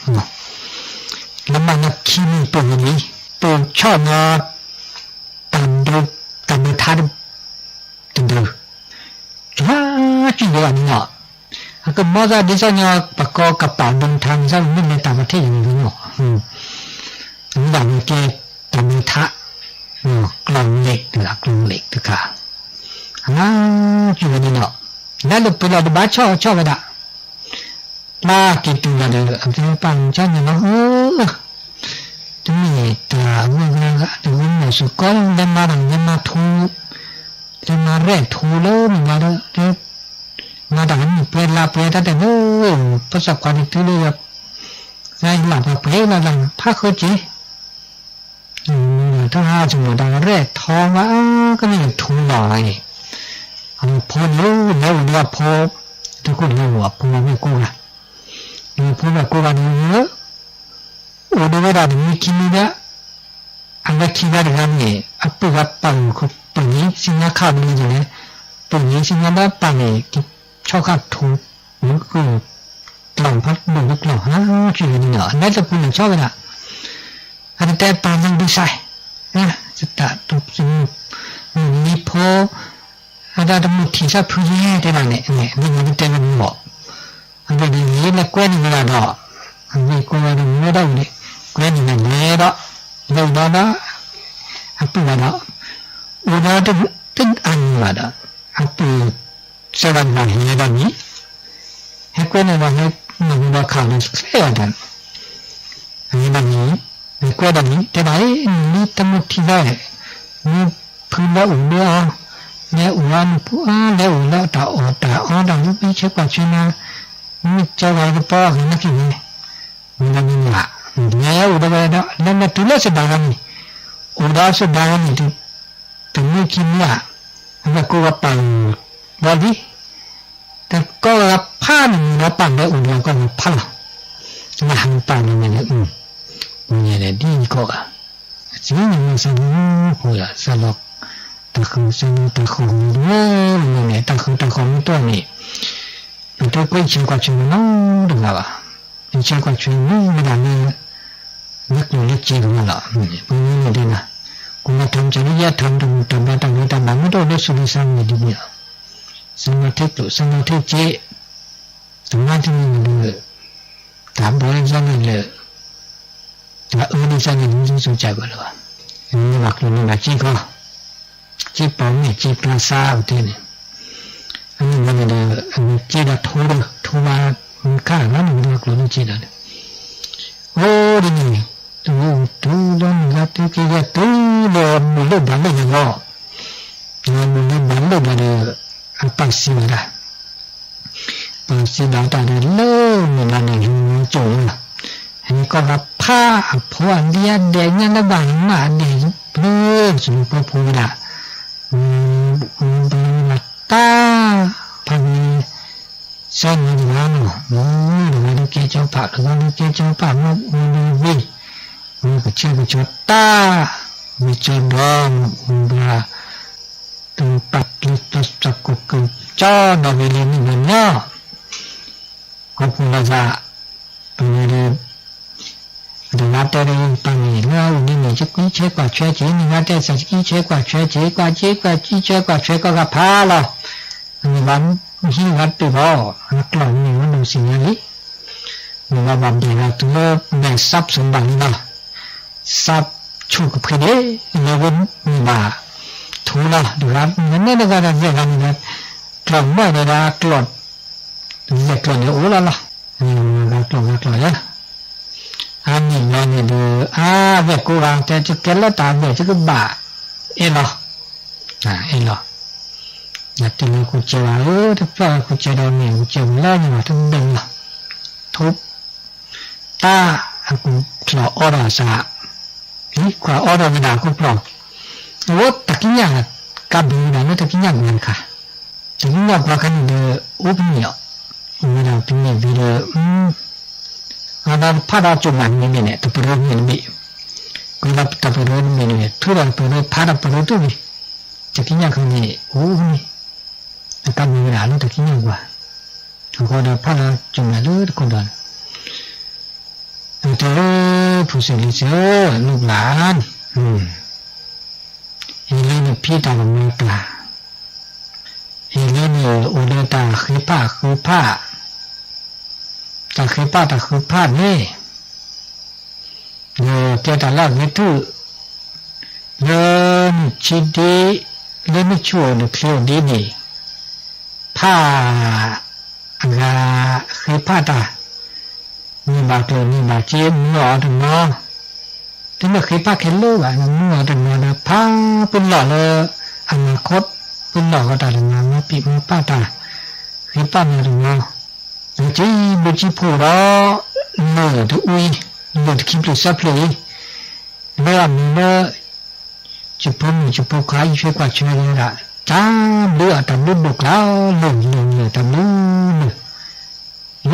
လၢမၤနီၢ်ခံမံၤပိာ်မံၤလံ, ပိာ်ဆီၣ်နီၢ် တၢ်ဒိ တၢ်ဒိထါ တဒု, တဟါကံၢ်ဝဲဒၣ်န့ၣ်လီၤ. အကမီသးဒ်သိးညီ ပှၤကိးကပာ်ဒိထါန့ၣ် သးမ့ၢ်လဲၤတၢ်ပှၤထဲယံၤန့ၣ်လီၤ. မ့ၢ်ဒၣ်န့ၣ်ကဲ တၢ်ဒိထါ ကျီၢ်လ့ၣ်တဂၤ ကျီၢ်လ့ၣ်တခါ, ဟါကံၢ်ဝဲန့ၣ်လီၤ. လၢလၢပှဲၤလီၤတဘၣ်ဆီၣ်ဆီၣ်ဝဲဒၣ် လၢက့ၤတုၤလီၤဒီး အကဲပၢ်ကၠီညါလီၤဧၢ, တမ့ၢ်တၢ်ဝဲဂၤဂၤ တဝဲမီၢ်စ့ၢ်ကီး လဲၤမၤတၢ်လဲၤမၤထူ လဲၤမၤရဲၣ်ထူလၢမုၢ်ဂၤဒီး မၤတၢ်မုၢ်ပှဲၤလါပှဲၤတၢ်တဲလၢ ပှၤသးခွါန့ၣ်တုၤလၢယၤ ယၤယလၢ်ပှဲၤလၢ်လၢ် ဖးဃၢၤက့ၤ တၢ်ဟါစမုၢ်တၢ်ရဲၣ်ထီဂၤ ကန့ၢ်ထူလီၤဂၤန့ၣ်, အဖိန့ၣ် လဲၤအိၣ်ဒီးအဖိ, တခိၣ်လဲၤအိၣ်အဖိဝဲၢ်ကိးဂၤ, ဒီးအဖိဝဲၢ်ကိးဂၤန့ၣ် အိၣ်ဒီးဝဲဒၣ်တမံၤခံမံၤဒီး အဝဲခံဂၤတဂၤန့ၣ် အပုၢ်ဂၤပာ်လီၤခိၣ်ပၢၢ်နံၤ သ့ၣ်ညါခါဒ်လဲၣ်လဲၣ်, ပၢၢ်နံၤသ့ၣ်ညါဘၣ်ပာ်န့ၣ် ကဆီၣ်ခါထူ, ဝဲဃု ကျီၢ်ဖးဒိၣ်လၢကျီၢ် ဟါကံၢ်ဝဲန့ၣ်လီၤ. အလဲၤတပူၤန့ၣ်ဆီၣ်ဝဲဒၣ် အတတဲပာ်လၢဒုးစဲး, တၢ်တမုၢ် မုၢ်နံၤဖိ, အတၢ်တမုၢ်ထံၣ်သးဖုယဲၢ်တဲဒၣ်န့ၣ် မ့ၢ်မ့ၢ်တတဲဝဲန့ၣ်လီၤ. အဝဲဒၣ်န့ၣ် လဲၤကွဲန့ၣ်ဝဲဒၣ်ဒီး, အဝဲကိးဝဲဒၣ်မ့ၢ်ဝဲဒၣ်အံၤန့ၣ် ကွဲန့ၣ်ဝဲလဲၤဒီး, လဲၤဒီးဒီး, အပုၢ်ဝဲဒီး, အိၣ်ဒီးတအါန့ၣ်ဘၣ်ဒီး, အပုၢ် စဲဒၣ်မၤဟဲဒီးန့ၣ်, ဟဲကွဲန့ၣ်ဒီးဟဲမၤဟဲဒီးခးလၢချဲအတၢ်န့ၣ်, အဝဲဒၣ်န့ၣ်, မ့ၢ်ကွဲဒၣ်န့ၣ် တဲဘၣ်အံၤ နမ့ၢ်တမုၢ်ထံၣ်ဘၣ်, မ့ၢ်ဖုလၢအိၣ်လၢအီၤ, လဲၤအိၣ်လၢနဖိအါ လဲၤအိၣ်လၢတၢ်အီၣ်တၢ်အီတၢ်လၢမ့ၢ်ဆဲးကွၢ်ဆဲးနၤ, မ့ၢ်ကၠီဂၤကပီအဂ့ၤနာ်က့ၤန့ၣ်, မ့ၢ်ဒၣ်မ့ၢ်မး, လဲၤအိၣ်ဒီးဝဲဒီး လဲၤမ့ၢ်တုၤလၢသဒါဂၤန့ၣ်, အိၣ်ဒီးသဒါဂၤန့ၣ် တမုၢ်ခံမုၢ်ဧါ, အဝဲကိးဝဲပာ်လီၤလံ, တကိးဂၤဖးန့ၣ်မ့ၢ်ဒီးပာ်လၢအိၣ်ဒီးကိးဂၤဖးလီၤ, နဟးပာ်လီၤန့ၣ်လၢ, မ့ၢ်ညါန့ၣ်ဒ်အံၤကိးဂၤ, အစံးန့ၣ်မ့ၢ်စၢ်န့ၣ်ဖိယၤ စၢ်လီၤ, တၢ်ဃုစၢ်န့ၣ်တၢ်ဃုမ့ၢ်န့ၣ် တၢ်ဃုတၢ်ဃုမ့ၢ်တအိၣ်န့ၣ်, ပတကွဲဆဲးကွၢ်ဆဲးနီတဂၤဘၣ်, ပဆဲးကွၢ်ဆဲးမ့ၢ်ဝဲဒၣ်လၢ လၢကျိၣ်လၢစ့တဂၤလီၤ, ပမ့ၢ်မ့ၢ်ဒ်န့ၣ်, ကိးလၢထါမ့ၢ်ကၢ်လၢယဲထါတမုာ်တၢ်ဘၣ်တၢ်ဝဲတၢ်ဘၣ်မ့ၢ်တအိၣ်လၢ social media ဒ်န့ၣ်လီၤ, စမၤထ့ကျိၣ် စမၤထ့စ့, တမၤတမံၤန့ၣ်ဒီး, တၢ်ဘီလၢယဲန့ၣ်လၢ, တၢ်အၢလၢယဲန့ၣ်လၢယစိၤကၢ်ကီးလၢၤဘၣ်, မ့ၢ်ဘၣ်ကျိၣ်မ့ၢ်ဘၣ်စ့ကီး စ့ပီာ်မ့ၢ်စ့ကျါစါအီၤတဲန့ၣ်, အမ့ၢ်န့ၣ်ဒီး အမ့ၢ်စ့ဒီးထိဒီး ထိဘၣ်မုၢ်ခါလီၤန့ၣ်ဒီးကျိၣ်လၢစ့ဒီးန့ၣ်, အိၣ်ဒ်န့ၣ်, တုၤတုၤလၢမုၢ်ဂၤတုၤက့ၤယဲၢ်တုၤလၢမုၢ်လၢဘၣ်လၢယဂီၢ်, မုၢ်လၢဘၣ်လၢဘၣ်ဒီး, အပၢ်စံးဝဲဒၣ် ပှၤစံးဘၣ်တၢ်ဒီးလၢမုၢ်နၤန့ၣ် ယမၤကၠိၣ်လီၤ, ဟဲကိးဂၤဖးအဖိအလံၤအဒဲးညါလၢဘၣ်မးအဒဲး, ပျဲစမုၢ်ပှဲၤဖိဝဲဒၣ်, မ့ၢ်ဘၣ်တၢ်, ဖးန့ၣ်, စဲမၤတဂၤလီၤ, မ့ၢ်တဂၤလၢကဲကၠီဖး တဂၤလၢကဲကၠီဖး မ့ၢ်အိၣ်လၢဝ့ၢ်, မ့ၢ်ကဆဲကဆှီတၢ်, ဝ့ၢ်ကၠီဒီးမ့ၢ်အိၣ်ဘၣ် တုၤပာ်ပျံၤသကိးကၢကၠီဒီးဝံၤလၢမုၢ်နၤလီၤ, ခီဖျိလၢသး, ပမ့ၢ်ဒီး, တဂၤတဲဒီးပၢ်န့ၣ် လၢအအိၣ်ဒ်န့ၣ် ယကွၢ်ဆဲးကွၢ်ဆဲးက့ၤ မ့ၢ်ဂၤတဲသးကွၢ်ဆဲးကွၢ်ဆဲးက့ၤ ကွၢ်က့ၤကွၢ်က့ၤဆဲးကွၢ်ဆဲးကိးဂၤဖးလီၤ, အမ့ၢ်ဘၣ်ဟံးဂၤတၢၢ်ဘၣ်, အကျိၣ်န့ၣ်ဝဲဒၣ်စံးညါလံ မ့ၢ်ဘၣ်ဘၣ်ဘၣ်ဂၤတုၤလၢမဲာ်သးပစံးဘၣ်လံလီၤ, သးဆိကဖှ့ဒၣ်, လၢဝဲမ့ၢ်ဘၣ်, ထူလီၤ တဂၤ နဲတဂၤဒီးနဲဂၤန့ၣ်ဒီး, ကျိၣ်မ့ၢ်ဒီးကျိၣ်, လဲၤကျိၣ်န့ၣ်အိၣ်လီၤလီၤ, ဂၤကျိၣ်ဂၤကျိၣ်ယါ အမ့ၢ်ဝဲန့ၣ်ဒီး အဝဲၢ်ကိးဂၤတဲ ယကဲလၢတၢ်ဘၢၣ်ယကဘၣ်, အဲၣ်လီၤ, အဲၣ်လီၤ, ယတုၤလၢခိၣ်စၢၤဘၣ်ဧၢ တဖျၢၣ်ခိၣ်စၢၤဒီးမ့ၢ်ခိၣ်စၢၤလၢယွၤတဘၢၣ်လီၤ, ထိ, တၢ်အကူၣ်ဖျီၣ်အီဒီးအသး, လံခွါအီဒီးဝဲဒၣ်အကူၣ်ဖျီၣ်, အဝဲတၢ်ကံးညာ်, ကးဘျုးဝဲဒၣ်လၢတၢ်ကံးညာ်ပှၤတခါ, တၢ်ကံးညာ်ပှၤခါန့ၣ်ဒီး အိၣ်ပနံၣ်လီၤ, အိၣ်ဝဲဒၣ်ပနံၣ်ဝံၤဒီး, အဝဲဒၣ်ဖးဒီးကၠိၣ်မးန့ၣ်န့ၣ် တပရၢမ့ၢ်တဘ့ၣ်, ကီးဒီးတပရၢတဘ့ၣ်န့ၣ် ထုးဒီးတပရၢဖးဒီးပရၢတဘ့ၣ်, တၢ်ကံးညာ်ခါန့ၣ် အိၣ်န့ၣ်, အကးဘျုးဝဲဒၣ်လၢတၢ်ကံးညာ်ပှၤ, အဃိဒီးဖးဒီးကၠိၣ်မးလၢတခိၣ်ဒီး တဲ ဖိစၢလံၤစၢ လိၣ်ဘၣ်န့ၣ်, ယလၢနဖံးတၢ်ကမၤတၢ်, ယလၢနအိၣ်ဒီးတၢ်ဃ့ဖးဃုဖး, တၢ်ဃ့ဖးတၢ်ဃုဖးန့ၣ်, ဒီးကဲတၢ်လၢအဂ့ၤထူၣ်, လၢနဆံဒ့, လၢနဆူၣ်အီၤနချ့အီၤဒ်န့ၣ်, ဖး အဂၤဃ့ဖးတၢ်, န့ၢ်ဘၣ်ကျိၣ်န့ၢ်ဘၣ်စ့ မၢအီၤတနီၤ, တမ့ၢ်ဃ့ဖးခဲလၢာ်ဘၣ်, မၢအီၤတနီၤဒီး ဖးပလီၢ်လၢ အမၤခီပလီၢ်ဃီတၢ်တနီၤ မၤပံာ်မၤပာ်တၢ်, ဃ့ဖးမၤတနီၤ, ဒီးက့ဘိကံဖိဒီး လၢၢ်တအူအံၤ, လၢၢ်တခံဖျၢၣ်သၢဖျၢၣ်အံၤ, လၢအမံၤလၢ ယဖိမုၣ်ယဖိခွါအံၤ ဖဲကွၢ်ဆၢယဲဒၣ်, တၢ်ဘျုးအတၢ်ဘျုးဒိၣ်ကျါလၢာ်လၢာ်လၢာ် တၢ်ဘျုးလၢာ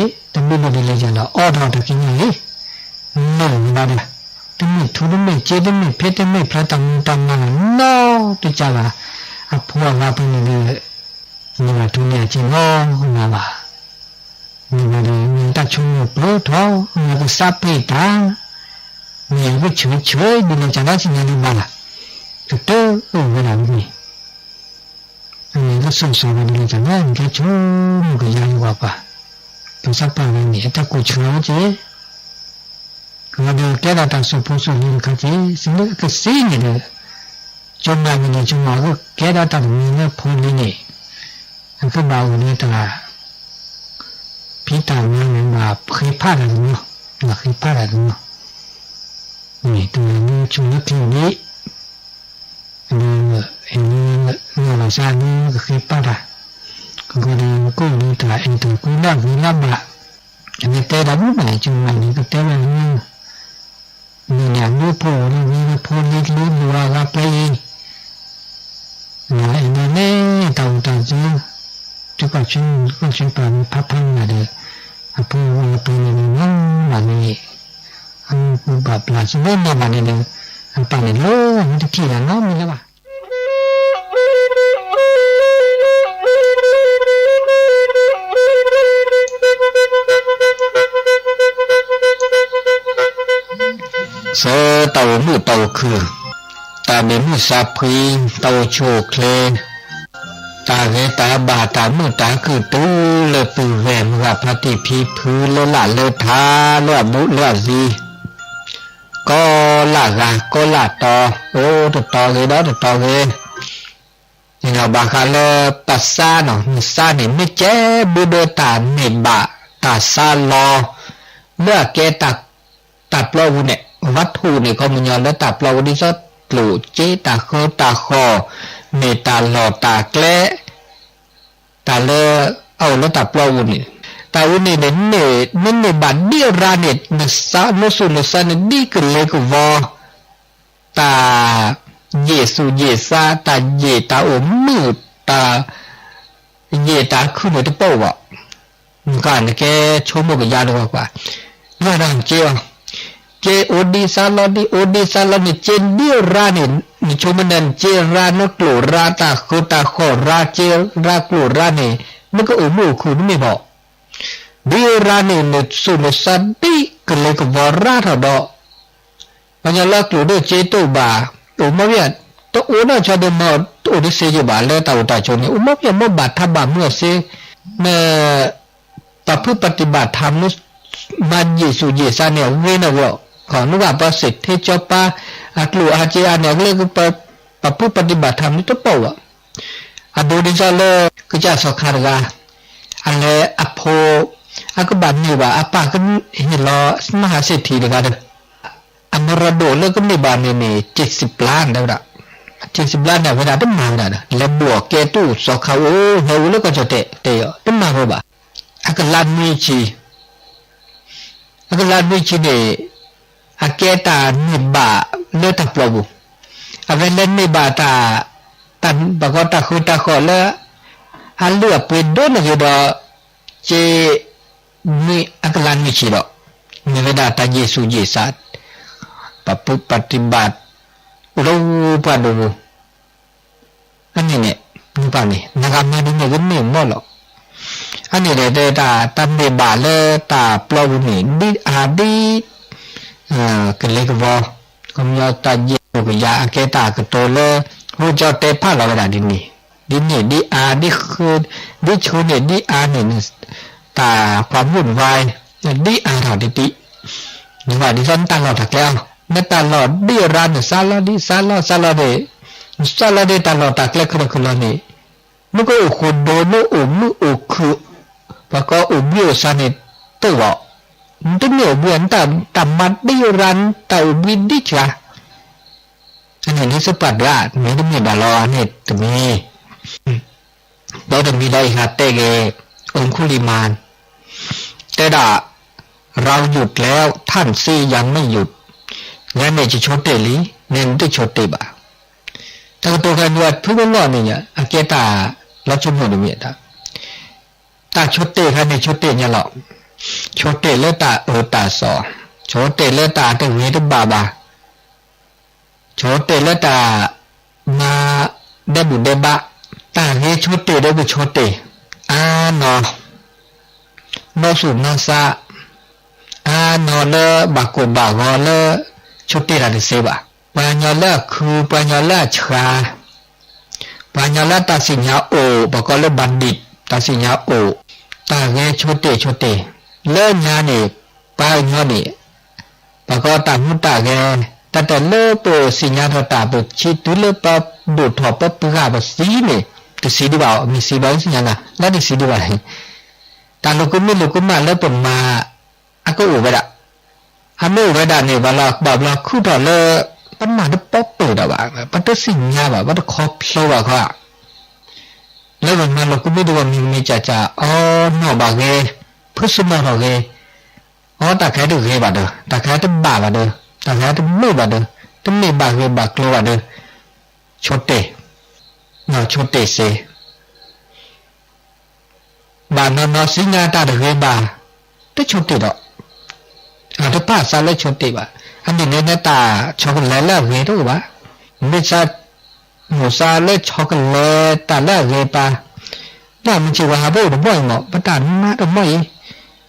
်, တၢ်ဘျုးလၢာ်ဒ်လဲၣ်ယၤလီၤ အီၣ်ဒီးတၢ်ကံၣ်ညါအံၤ, လၢာ်ဝဲဒၣ်ဒီး, တမ့ၢ်ထူတမ့ၢ်စ့တမ့ၢ်ဖဲတမ့ၢ်ဖျါ တၢ်မူတၢ်မၤနီတကးဘၣ်, အဖိအဂၤပှဲၤန့ၣ်ဒီး မ့ၢ်ဘၣ်ထူန့ၢ်အစ့နီတဂၤဘၣ်. မ့ၢ်ဘၣ်ဒီး မ့ၢ်တၢ်ဆိကမိၣ်ပၢၢ်ထီၣ် မ့ၢ်ကစၢ်ပ့ၢ်တၢ်, မ့ၢ်အကဆၢဆၢဒ်လဲၣ် ကၢ်လီၤဆ့ညါလံဘၣ်, ကတၢၢ်အိၣ်ဝဲဒၣ်ဝဲန့ၣ်, အမ့ၢ်ကစီၣ်စီၤဝဲဒ်လဲၣ် ကၢ်လီၤ မ့ၢ်ကဆိကမိၣ်ကယါယဝၤပှၤ, ကစၢ်ပၢ်ဝဲန့ၣ် အတၢ်ကိးဆှၢဝဲက့ၤ ကဒီးကဲထီၣ်တၢ်စိာ်ဖိစိာ်လံၤတခါက့ၤ စလၢကစ့န့ၣ်ဒီး, ကၠီမၤန့ၣ်န့ၣ် ကၠီမၤကကဲထီၣ်တၢ်တမံၤလၢဖိလံၤန့ၣ်, အကဘၣ်အိၣ်ဒီးတၢ်ဖံးတၢ်မၤန့ၣ် ဘၣ်ဃ့ဖးတၢ်တနီၤ, ဘၣ်ဃ့ဖးတၢ်တနီၤ, န့ၣ်တမံၤလၢဆိလၢချ့ဒံး ဒီး နီၢ်လီၤစၢ်လၢကဃ့ဖးတၢ်, ကကဒီးကအိၣ်ဒီးတၢ်အဲၣ်တၢ်ကွံလၢအဂ့ၤလၢအဘၣ်, အန့ၣ်တဲတၢ်မုၣ်မး ကၠီမၤန့ၣ် ကတဲဝဲန့ၣ်, မ့ၢ်န့ၣ်အမ့ၢ်ဖိအိၣ်လၢဝံလၢဖိလံၤလၢလိၤအဂၤပှဲၤအံၤ, မ့ၢ်န့ၣ်န့ၣ် တၢ်အိၣ်တၢ်ဆိး, တကီၢ်ဆၢတကီၢ်ဆၢပာ်မ့ၢ်ဖးဖးန့ၣ်ဒီး, အဖိအဂၤပှဲၤန့ၣ်န့ၣ် မ့ၢ်မးန့ၣ် အမ့ၢ်ပူၤဘၣ်ပျၢ်စ့ၢ်ကီးန့ၣ်ဘၣ်န့ၣ်ဒီး, အပၢ်န့ၣ်လီၤမ့ၢ်တထံၣ်ဘၣ်နီတမံၤလၢၤဘၣ်. ဆၢတၢ်အိၣ်မုာ်တၢ်အိၣ်ခုၣ်, တၢ်မ့ၢ်မုာ်သးဖှံ, တၢ်အိၣ်ဆူၣ်အိၣ်ချ့, တၢ်ဂ့ၤတၢ်ဘၣ်တၢ်မုာ်တၢ်ခုၣ်တုၤလၢပုၢ်ဝဲၢ်မုၢ်ဂၤဖါတံၢ်ဖံဖုလၢလၢ်လၢထါလၢအဘူးလၢအသံ ကီလၢ်ဂၤကီလၢ်တီ, အိၣ်တတီၤဂ့ၤဒီးတတီၤဂ့ၤ, န့ၣ်ဒီးဘၣ်ဃးလၢပသးနီၤ, နသးန့ၣ် မ့ၢ်ကဲဘုဒၢတၢ်န့ၢ်ဘၣ်တၢ်ဆါလီၤ, လၢအကဲ တၢ်ပျီပူၤန့ၣ်, ဝးထူၣ်န့ၣ် ခီပညီလၢတၢ်ပျီပူၤ ဒ်သိးကျိၣ်စ့တၢ်ဃၢတၢ်ဃီၣ်, မ့ၢ်တၢ်လီၢ်တၢ်ကျဲ တၢ်လၢအအိၣ်လၢတၢ်ပျီပူၤန့ၣ်, တၢ်ဝဲန့ၣ်န့ၣ် နမ့ၢ်ဘၣ်ဒံးရါန့ၣ် နသး နသူၣ်နသးန့ၣ် ဒ်ကလဲၤကဝီၤ တၢ်ယံာ်သူၣ်ယံာ်သး တၢ်ယံာ်တၢ်အိၣ်မုာ် တၢ်ယံာ်တၢ်ခုၣ်န့ၣ်တပိၢ်ဘၣ်. နကနကဲဆိကမိၣ်ကယါလၢၤဘၣ်ကွၢ်, ယွၤဒီးက့အီၤ, က့အိၣ်ဒံးသးလီၤဒံး အိၣ်ဒံးသးလီၤန့ၣ် က့ဒံးရါန့ၣ် နဆိကမိၣ်န့ၣ် က့ရါ နကျိၣ်ရါ တၢ်ဃၢတၢ်ဃီၣ်ရါ က့ရါကျိၣ်ရါန့ၣ် နကအိၣ်မုာ်အိၣ်ခုၣ်တမ့ၢ်ဘၣ်. ဒံးရါန့ၣ် နသူၣ်နသးဒ်ကလဲၤကဝီၤရါထီၣ်ဒီး ပှၤကညီလၢကျိၣ်ဒိၣ်စ့တအိၣ်ဘၣ်, အိၣ်မ့ၢ်ဘၣ်, တအိၣ်နီၢ်ဆီဒီးမ့ၢ်တအိၣ်တသ့က့ၤဘၣ် လၢတၢ်အိၣ်တၢ်ဆိးန့ၣ် အိၣ်မ့ၢ်ဘၣ် မ့ၢ်ဘၣ်ထါဘၣ်မုာ်အသ့, မ့ၢ် ပှၤဖုပတံၢ်ဘၣ်ထါမ့ၢ် မၤယံာ်သူၣ်ယံာ်သးန့ၣ် အဂ့ၤန့ၣ်ဂ့ၤ, ခီနုၢ်ဘၣ်ပှၤစံးထီၣ်ပၠး အကျိၣ်အါက့အါန့ၣ် အကလဲၤ ပှၤဖုပတံၢ်ဘၣ်ထါမ့ၢ်တပိၢ်ဘၣ်. အဒိဒ်သိးလၢ ကစၢ်စီၤခါတဂၤ အလဲၤအဖိ အကဘၣ်န့ၢ်ဘၣ် အပၢ်ကဟ့ၣ်လီၤ မဟါစ့ၣ်ထံးတဂၤဒီး အမရၤဒိၣ်လၢကန့ၢ်ဘၣ်န့ၣ်န့ၣ် စံးစံးပျါန့ၣ်ဝဲဒၣ်, စံးစံးပျါန့ၣ်ဝဲဒၣ် တမၤဝဲဒၣ်ဒီး လဲၤဘှီၣ်ကဲတူၢ်စီၤခါအိၣ် ဟဲအိၣ်လၢကီၢ်ကၠီၣ်တဲာ် တဲအီၤ တမၤဝဲဘၣ်. အကလးနွံဆံ အကလးနွံဆံန့ၣ် အကဲတၢ်န့ၢ်ဘၣ်လၢတၢ်ပျီပူၤ, အဝဲလဲၤန့ၢ်ဘၣ်တၢ် တၢ်ဘၣ်ကီတၢ်ဃူတၢ်ဃီၣ်လၢ အလုၢ်အပှ့ၤဒိၣ်န့ၣ်ဂ့ၤဒီး က့ နွံ အကလးနွံဆံဒီး မ့ၢ်ဝဲဒၣ်တၢ်ယံာ်သူၣ်ယံာ်သး ပှၤဖုပတံၢ်ဘၣ် အိၣ်လၢပှၢ်ဒိၣ်ပူၤ အန့ၣ်န့ၣ် နပၢ်န့ၣ် နဂၤမၤဒ်န့ၣ်ကန့ၢ်မ့ၢ်လီၤ. အန့ၣ်ဒီး တၢ် တၢ်န့ၢ်ဘၣ်လၢတၢ်ပျီပူၤန့ၣ် ဒ်အါဒ် ကလ့ကဝီၤ, ခီပညီတၢ်ယဲၢ်ပူၤကယၤ အကဲတၢ်ကတိၤလၢ ဟိကၠီတဲဖးလီၤဝဲဒၣ်ဒ်န့ၣ်, ဒ်န့ၣ်ဒ်အါ, ဒ်ဆူန့ၣ်ဒ်အါန့ၣ် တၢ်ကွၢ်မူၣ်တဝါ ဒ်အါထီၣ်တံၢ်တံၢ်, ယဘၣ်ဒ်သိးနတၢ်လီၢ်တၢ်ကျဲအီၤ, နတၢ်လီၢ်ဒ်ရါန့ၣ် စးလီၤဒ်စးလီၤစးလီၤန့ၣ်, နစးလီၤန့ၣ် တၢ်လီၢ်တၢ်ကျဲခဲလၢာ်ခဲလၢာ်န့ၣ် နကအိၣ်ဃိဒိ နအိၣ်မုာ်အိၣ်ခုၣ်, ပှၤကိးအိၣ်ဘှံးအိၣ်စါန့ၣ် တအိၣ်ဘၣ်, နတမ့ၢ်အိၣ်ဘှံး နတၢ်မၤဒ်ရါ နတၢ်အိၣ်ဘှံးဒ်စှၤ, အန့ၣ်န့ၣ်စပှၢ်ဒၣ် မ့တမ့ၢ်ဘၣ်လီၤ အန့ၣ်တမံၤ ဒီးတမံၤဒီးယဟးတဲက့ၤ အူခူလံမၢ် တဲဒၣ် เราหยุดแล้ว ท่านสิยังไม่หยุด ယၤန့ၣ်ယဆိတ့ၢ်လံ နဲနတဆိတ့ၢ်ဘၣ်. တၢ်ကတိၤခါန့ၣ် ဖုကလီၢ်န့ၣ် အကဲတၢ်လီၤဆိကမိၣ်တမံၤ တၢ်ဆိတ့ၢ်ခါန့ၣ် ဆိတ့ၢ်ညါလီၤ. ဆိတ့ၢ်လၢတၢ်အၢတၢ်သီ, ဆိတ့ၢ်လၢတၢ်တဂ့ၤတဘၣ်ဘၣ်, ဆိတ့ၢ်လၢတၢ်မၤဒဲဘူးဒဲဘး, တၢ်ဂ့ၤဆိတ့ၢ်ဒီးကဆိတ့ၢ်, အါနီၤ နီၢ်ဆူၣ်နီၢ်သး, အါနီၤလၢဘၣ်ကိၢ်ဘၣ်ဂီၤလၢ ဆိတ့ၢ်တၢ်တသ့ဘၣ်. ပှၤကညီလၢအခု, ပှၤကညီလၢအဆှါ, ပှၤကညီလၢတၢ်သ့ၣ်ညါအိၣ်, ပှၤကိးလၢ bandit, တၢ်သ့ၣ်ညါအိၣ်, တၢ်ဂ့ၤဆိတ့ၢ်ဆိတ့ၢ်, လၢညါန့ၣ် ပှၤကညီန့ၣ် ပှၤကိးတၢ်မူတၢ်ဂဲၤ, တၢ်တဲလၢပသ့ၣ်ညါထီၣ်တၢ် ပဆံတုၤလၢပဒိၣ်ထီၣ်ပပှၢ်ပသံန့ၣ် တသံဒံးဘၣ်, မ့ၢ်သံဘၣ်သ့ၣ်ညါနၤ လၢတသံဒံးဘၣ်. တၢ်လိာ်ကမံလိာ်ကမၣ်လၢပမၤ အကအိၣ်ဝဲဒၣ်, အမ့ၢ်အိၣ်ဝဲဒၣ်န့ၣ် ပှၤလီၤဘၣ်ဘျီခုထီၣ်လၢ ပနၢ်တပီပၢၢ်ဒီးဘၣ်, ပတသ့ၣ်ညါဘၣ်, ပတခီဖျိဘၣ်ခီ လၢပမၤလိာ်ကမံတဝီမံၤမံၤကၢ်ကၢ် အီနီၣ်ဘၣ်ဂ့ၤ, ဖုစနီၣ်ထီၣ်ဂ့ၤ, အီတၢ်ခဲတဂ့ၤဘၣ်ဒီး တၢ်ခဲတဘၣ်ဘၣ်ဒီး တၢ်ခဲတမုာ်ဘၣ်ဒီး တမ့ၢ်ဘၣ်ဂ့ၤဘၣ်ကျိၤဘၣ်ဒီး ဆိတ့ၢ်, ဆိတ့ၢ်စ့ ဘၣ်နီၤနီၤသ့ၣ်ညါတၢ်တဂ့ၤဘၣ်, တဆိတ့ၢ်ဒီး တပာ်သးလၢဆိတ့ၢ်ဘၣ်. အမ့ၢ်န့ၣ်နတၢ်ဆီတလဲလၢအဂ့ၤတအိၣ်ဘၣ်. မ့ၢ်သးမိၣ်သးလၢဆီတလဲတၢ်လၢအဂ့ၤပာ်, လၢမုၢ်ဆ့ၣ်ဝဲဟးပအိၣ်တဘီၣ်အံၤမး ပတၢ်မၤတဘီၣ်အံၤ,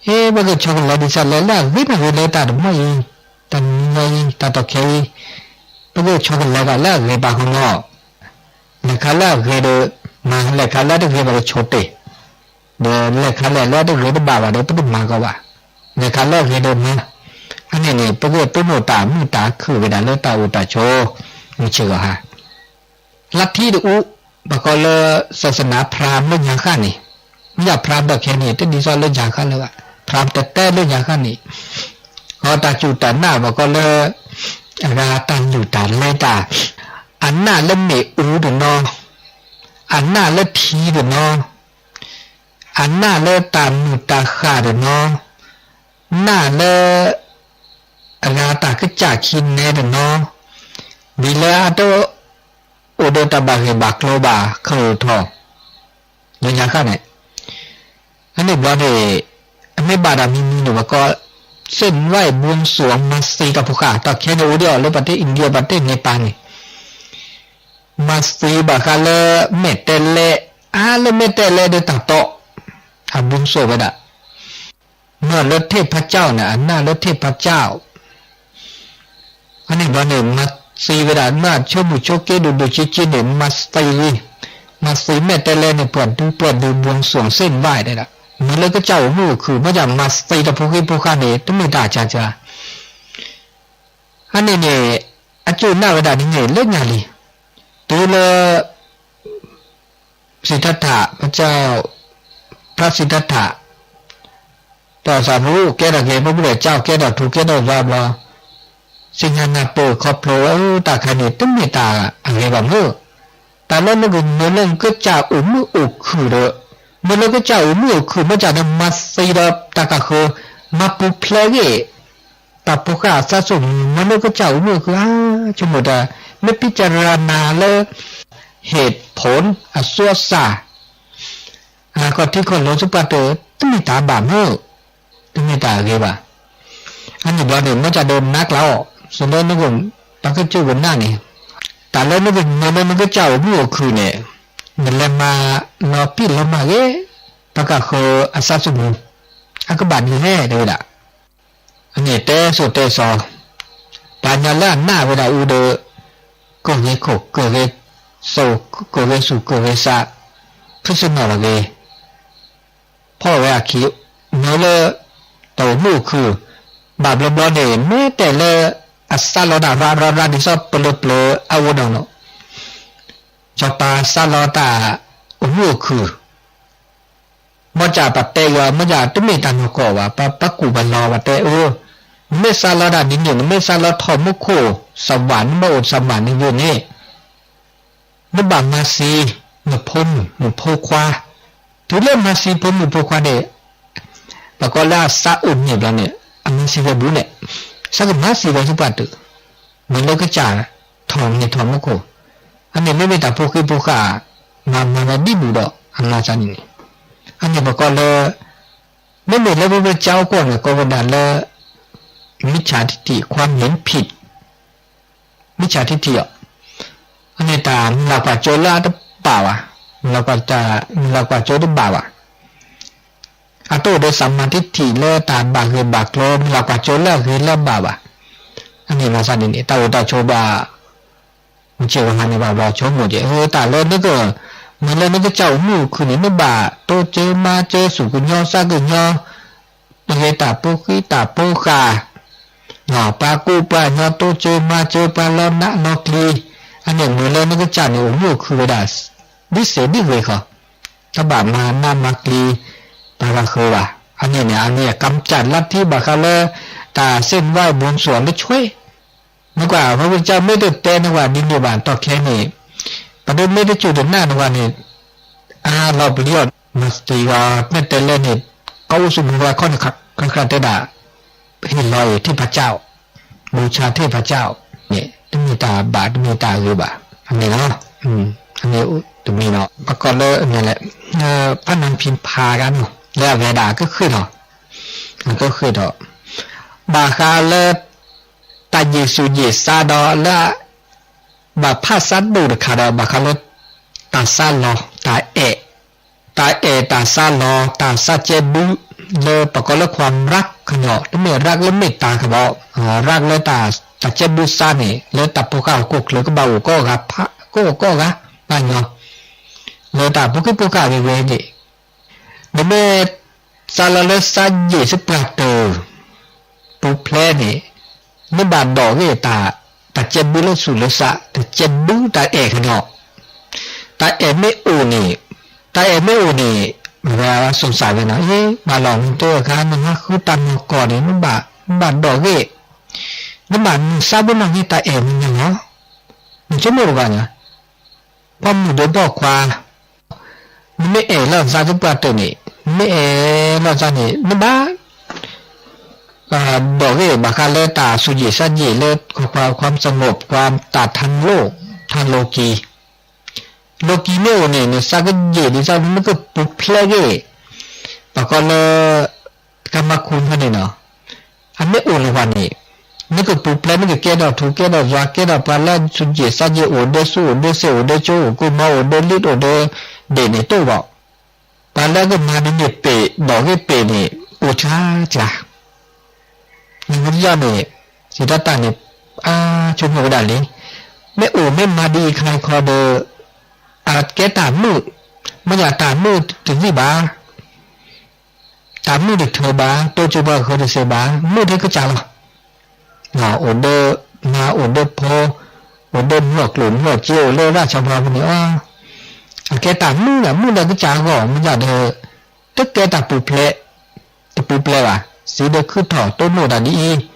အ့ ပကဆီတလဲဒ်သိးလဲၤလၢအဂ့ၤမးဂ့ၤလၢတၢ်တဘီၣ်အံၤ, တၢ်နံၤအံၤ တၢ်တီၢ်ခဲအံၤ, ပကဆီတလဲဘၣ်လၢအဂ့ၤပာ်ခီမီၢ် လဲၤခါလၢအဂ့ၤဒီးမၤ, လဲၤခါလၢတဂ့ၤဘၣ်ဒီးဆိတ့ၢ်, ဒီးလဲၤခါလဲၣ်လၢတဂ့ၤတဘၣ်ဘၣ်ဒီး ပတမၤကီဘၣ်, လဲၤခါလၢအဂ့ၤဒီးမၤ, အန့ၣ်န့ၣ် ပကတိၢ်နီၣ်တၢ်မုာ်တၢ်ခုၣ်ဝဲဒၣ်လၢတၢ်အိၣ်တၢ်ဆိး, မုၢ်ဆ့ၣ်ဂီၤဟါ လၢထံတအူ, ပကိးလၢ ศาสนาพราหมณ์ လၢညါဃၣ်န့ၣ်, မ့ၢ်ယၤ พราหมณ์ ဒီးခဲန့ၣ် တဒ်သိးလၢညါဃၣ်လၢၤဘၣ်, พราหมณ์ တဲတဲလၢညါဃၣ်န့ၣ်, အတၢ်စူၢ်တၢ်နာ်ပကိးလၢ အဂၤတၢ်လုၢ်တၢ်လဲတၢ်, အနာ်လၢမ့ၣ်အူတနီၤ, အနာ်လၢထံတနီၤ, အနာ်လၢတၢ်မုာ်တၢ်ဃၣ်တနီၤ, နာ်လၢ အဂၤတၢ်ကစၢ်ခံနဲတနီၤ, ဒ်လၢအတအိၣ်ဒီးတၢ်ဘၣ်ဂ့ၢ်ဘၣ်ကျိၤဘၣ် ခရူၣ်ထီၣ် လၢညါဃၣ်န့ၣ်, အန့ၣ်ဘျီန့ၣ် အမ့ၢ်ဘၣ်တၢ်မံၤမံၤန့ၣ် ပကိး เส้นไหว้บวงสรวง မၤသံတၢ်ဖိဃၢ် တၢ်ခဲန့ၣ်အိၣ်ဒံးအီၤလၢပှၤတ့အ့ၣ်ဒံယါ ပှၤတ့န့ပၤန့ၣ် မၤသံဘၣ်ဃးလၢ မဲာ်တဲးလဲး, အါလၢမဲာ်တဲးလဲးဒီးတၢ်တီ, အဘုံစိာ်ဝဲဒၣ်, မ့ၢ်လၢထ့ၣ်ဖးကၠီၣ်န့ၣ် အနၢ်လၢထ့ၣ်ဖးကၠီၣ်, အန့ၣ်ဘျီန့ၣ် မၤသံဝဲဒၣ် မၤဆိကမိၣ်ဆိက့ဒိၣ်ဒိၣ်ဆံးဆံးန့ၣ် မၤသံ, မၤသံမဲာ်တဲးလဲးန့ၣ် ပှၤဒု ပှၤဒု ဘုံစွန်သ့ၣ်ဘၣ်တဲဒၣ်, မ့ၢ်လၢကစၢ်အိၣ်မုာ်အိၣ်ခုၣ် မ့ၢ်ကမၤသံတၢ်ဖိဃ့ဖိဃာ်န့ၣ် တမ့ၢ်တၢ်ကၢ်ကၢ် အန့ၣ်န့ၣ် အစူၢ်နာ်ဝဲဒၣ်ဒ်န့ၣ်လၢညါလံ, တုၤလၢ สิทธัตถะ พระเจ้า พระสิทธัตถะ တၢ်သးပူၤကဲထီၣ်က့ၤ ပှၤကစၢ်ကဲထီၣ်ထူကဲထီၣ်ယွၤဘျီ, သ့ၣ်ညါနၢ်ပၢၢ်ခီဖျိဝဲ တၢ်ခါန့ၣ် တမ့ၢ်တၢ်အဂ့ၤဘၣ်မ့ၢ်, တၢ်လၢနကမၢလၢနကစၢ်အိၣ်မုာ်အိၣ်ခုၣ်ဒီး, မၢလၢကစၢ်အိၣ်မုာ်အိၣ်ခုၣ် မ့ၢ်ကဒီးမၤသံဒီးတၢ်ကဃၢၤ, မၤပူၤဖျဲးဂ့ၤ တၢ်ဖိဃၢ်အသးစိၣ်မံၤ မၢလၢကစၢ်အိၣ်မုာ်အိၣ်ခုၣ်ဧါ, ဆိကမိၣ်တၢ် မ့ၢ်ပံၣ်စရၤနၤလၢ ဟ့ၣ်ဖိၣ်အစိအစၢ် အခီၣ်ထံးခီၣ်လိၤသပှၢ်တၢၢ် တမ့ၢ်တၢ်ဘၣ်မ့ၢ်, တမ့ၢ်တၢ်အဂ့ၤဘၣ်. အန့ၣ်ဘျီန့ၣ် မ့ၢ်ကဒီးနါကျါအီၤ, စ့လၢနက ပှၤကစၢ်ကနၣ်န့ၣ်, တၢ်လၢနကမၢလၢနကစၢ်အိၣ်မုာ်အိၣ်ခုၣ်န့ၣ်, နလဲၤမၤလီၤပံာ်လီၤမၤဂ့ၤ, တၢ်ကဃၢၤအသးစိၣ်မံၤ, အကဘၣ်ဒ်လဲၣ်တဲဝဲဒၣ် အန့ၣ်တဲစိၤတဲစီၤ, ပှၤကညီလၢအနာ်ဝဲဒၣ်အူဒီး ကဂ့ၤခိၣ် ကဂ့ၤစိ ကဂ့ၤစူၣ် ကဂ့ၤစး ဖုစနီၣ်လီၤဂ့ၤ ဖီၣ်ဝဲအခံ မ့ၢ်လၢ တၢ်အိၣ်မုာ်အိၣ်ခုၣ် ဘၣ်ဘျီဘျီန့ၣ် မ့ၢ်တဲလၢ အစးလီၤတၢ်ရၤရၤရၤဒ်သိးပလၢပျၢၤအဝဲဒီးနီၤ စီၤပၤစးလီၤတၢ်အိၣ်မုာ်အိၣ်ခုၣ် မ့ၢ်ကပတဲယွၤ မ့ၢ်ကတမ့ၢ်တၢ်နီၢ်ကီၢ်ဘၣ် ပှၤကူၣ်ပှၤလီၤဘၣ်တဲအၢ, နမ့ၢ်စးလီၤတၢ်ဒ်န့ၣ် နမ့ၢ်စးလီၤထီၣ်မူခိၣ် စၢ်ဝး နဘၣ်အိၣ်စၢ်ဝးန့ၣ်ဂ့ၤန့ၣ် နဘၣ်မၤသံ နဖိမုၣ်နဖိခွါ, တုၤလၢမၤသံဖိမုၣ်ဖိခွါန့ၣ် ပကိးလၢအစးအိၣ်န့ၣ်ဘျီန့ၣ် အမၤသံဝဲဘူးန့ၣ်, စးကမၤသံဝဲသပှၢ်တၢၢ်, မ့ၢ်လၢကစၢ်ထီၣ်န့ၢ်ထီၣ်မူခိၣ်, အန့ၣ်မ့မ့ၢ်တၢ်ဖိဃံဖိဃာ် မၤမၤဝဲဒ်ဘူးဒီး အနီၢ်စၢ်န့ၣ်န့ၣ်, အန့ၣ်ပကိးလၢ မ့မ့ၢ်လၢပဝဲကၠီအိၣ်ကီၢ်န့ၣ် ကိးဝဲဒၣ်လၢ မိၣ်ဆၣ်ထံထံၣ် ความเห็นผิด မိၣ်ဆၣ်ထံထံၣ်အီၤ, အန့ၣ်တၢ်မုၢ်လၢ်ကွၢ်စိလၢအတဘၣ်ဘၣ်, မုၢ်လၢ်ကွၢ်စိတဘၣ်ဘၣ်, အတအိၣ်ဒီး သမ်မၤထံထံၣ် လၢတၢ်ဘၣ်ဂ့ၢ်ဘၣ်ကျိၤ မုၢ်လၢ်ကွၢ်စိလၢအဂ့ၤလၢအဘၣ်ဘၣ်, အန့ၣ်ဘၣ်ဆၣ်န့ၣ်န့ၣ် တၢ်အိၣ်တၢ်ဆိးဘၣ် မုၢ်ဆ့ၣ်ဝဲဟါန့ၣ်ဘၣ်ဘျီဆိကမိၣ်က့ၤ အတၢ်လၢနက မ့ၢ်လၢနကစၢ်အိၣ်မုာ်အိၣ်ခုၣ်န့ၣ် နဘၣ်တိစၢၤမၤစၢၤ စူၢ်ကညီစးကညီ ပဂ့ၤတၢ်ဖိဃံတၢ်ဖိဃာ်, ပှၤကူပှၤကညီတိစၢၤမၤစၢၤ ပှၤလီနးလီကျံ, အန့ၣ်မ့ၢ်လၢနကစၢ်န့ၣ်အိၣ်မုာ်အိၣ်ခုၣ်ဝဲဒၣ် ဒ်စ့ဒ်ဂ့ၤဃီ, တဘၣ်မၤနးမၤကျံ တၢ်ဂၤဃၢၤဘၣ်, အန့ၣ်န့ၣ် အန့ၣ် ကၢမ်ၣ်စၢ်လါထံဘၣ်ဃးလၢ တၢ်စ့ၣ်ဝါဘိၣ်စိၣ်လၢဆွဲ နကွၢ် ဖဲပကစၢ်မ့ၢ်တတဲနကွၢ်ဒ်န့ၣ်ဘၣ် တီၢ်ခဲန့ၣ် ပဒိးမ့ၢ်တစူၢ်တနာ်နကွၢ်န့ၣ် အါလီၤပလံၤအီၤ မၤသံဂီၤ မ့ၢ်တဲလဲၣ်န့ၣ် ကအိၣ်ဆူၣ်မုၢ်ဂီၤခီန့ၣ် ခါခါတဲဒၣ် ဟ့ၣ်လီၤအံၤ ထံၣ်ဖးကၠၢ်အီၤ ဘူၣ်ဆၣ်ထံၣ်ဖးကၠၢ်အီၤန့ၣ် တမ့ၢ်တၢ်ဘၣ် တမ့ၢ်တၢ်ဂ့ၤဘၣ် အန့ၣ်လီၤ. အန့ၣ်တမံၤနီၤ ပကိးလၢအမ့ၢ်လဲၣ် ဖးနၢ်ဖံးဖးဂၤနီၤ လၢအဝဲဒၣ်အကဃ့ၢ်ထီၣ် အကဃ့ၢ်ထီၣ် ဘၣ်ဃးလၢ တၢ်ယံာ်စူၣ်ယံာ်စါဒီးလၢ ဘၣ်ဖးစးဒိၣ်တခါဒီး ဘၣ်ဃးလၢ တၢ်စးလီၤ တၢ်အဲၣ် တၢ်အဲၣ်တၢ်စးလီၤ တၢ်စးကဲဘု လၢပကိးလၢ ความรัก ခီညီ တမ့ၢ် รัก လၢမ့ၢ်တၢ်ကဘီ รัก လၢတၢ်စးကဲဘုစးန့ၣ် လၢတၢ်ဖိဃာ်ဟီၣ်ခိၣ်ချၢကဘၣ်အိၣ်ကိးဂၤဖး ကအိၣ်ကိးဂၤ ဘၣ်ညီ လၢတၢ်ဖိဃံဖိဃာ်ဂ့ၤဂ့ၤန့ၣ် နမ့ၢ် စးလီၤလၢစးယံာ်စပှၢ်တၢၢ် ပူၤဖျဲးန့ၣ် နဘၣ်ဒိးဂ့ၤတၢ် တၢ်ကဲဘုလၢဆူၣ်လၢစး တၢ်ကဲဘုတၢ်အဲၣ်ခီညီ တၢ်အဲၣ်မ့ၢ်အိၣ်န့ၣ် တၢ်အဲၣ်မ့ၢ်အိၣ်န့ၣ် အဝဲစူၣ်စၢ်ဝဲနီၤ အ့ ဘၣ်လီၤနတအခါ နဟးဃုတၢ်နီၢ်ကီၢ်န့ၣ် နဘၣ် နဘၣ်ဒိးဂ့ၤ နဘၣ်နုာ်စါဘိနီၣ်ဂ့ၤတၢ်အဲၣ်မ့ၢ်န့ၣ်လီၤ နဆိကမိၣ်တဂၤညါ ပိာ်မုၣ်ဒီးပိာ်ခွါ နမ့ၢ်အဲၣ်လီၤစၢ်သပှၢ်တၢၢ်န့ၣ် နမ့ၢ်အဲၣ်လီၤစၢ်န့ၣ် နဘၣ် ဒိးဂ့ၤဘၣ်ဃးလၢတၢ်စူၢ်ယံာ်စါယံာ်လၢ ความสงบ ความ တၢ်ထါလိၣ် ထါလိၣ်ကံ လိၣ်ကံမ့ၢ်အိၣ်န့ၣ် နစးကယံာ်ဒ်သိးနကပူၤဖျဲးဂ့ၤ ပကိးလၢ ကမၤခူဖဲန့ၣ်နီၤ အမ့ၢ်အိၣ်လၢၤဘၣ်န့ၣ် နကပူၤဖျဲး နကကဲထီၣ်ထူကဲထီၣ်ယွၤ ကဲထီၣ်ပှၤလၢစူၢ်ယံာ်စါယံာ် အိၣ်ဒီးဆူၣ် အိၣ်ဒီးစ့ၣ် အိၣ်ဒီးကၠိ အိၣ်ကိၢ်မီ အိၣ်ဒီးလံၣ် အိၣ်ဒီးဒ့ၣ်န့ၣ်တအိၣ်ဘၣ်. ပှၤလၢကမၤဒ်န့ၣ်ပ့ၢ် ဒိးဂ့ၤပ့ၢ်န့ၣ် အိၣ်ဆါဆါ နကယီၢ်န့ၣ် စံးတၢ်တၢ်န့ၣ် အါဆိကမိၣ်ဝဲဒၣ်လံ မ့ၢ်အိၣ်မ့ၢ်မၤဒ်အံၤခါခီဒီး အကဲတၢ်မုာ် မ့ၢ်ယတၢ်မုာ်တသ့ဘၣ် တၢ်မုာ်တထၢဘၣ် တိစၢၤပှၤဃၢၤတစဲးဘၣ် မုာ်ထဲကစၢ်လီၤ. အိၣ်ဒီးမါအိၣ်ဒီးဖိ အိၣ်ဒီးမုၢ်ကျိၣ်မုၢ်စ့ အိၣ်လၢရၣ်ဆီဖါဖဲန့ၣ်အီၤ အကဲတၢ်မုာ်ဒီး မုာ်လၢကစၢ်အဂီၢ် မ့ၢ်ယၤဒီး တကဲတၢ်ပူၤဖျဲး တပူၤဖျဲးဘၣ် စံးဒီးခုထီၣ်တိၢ်နီၣ်တၢ်ဒ်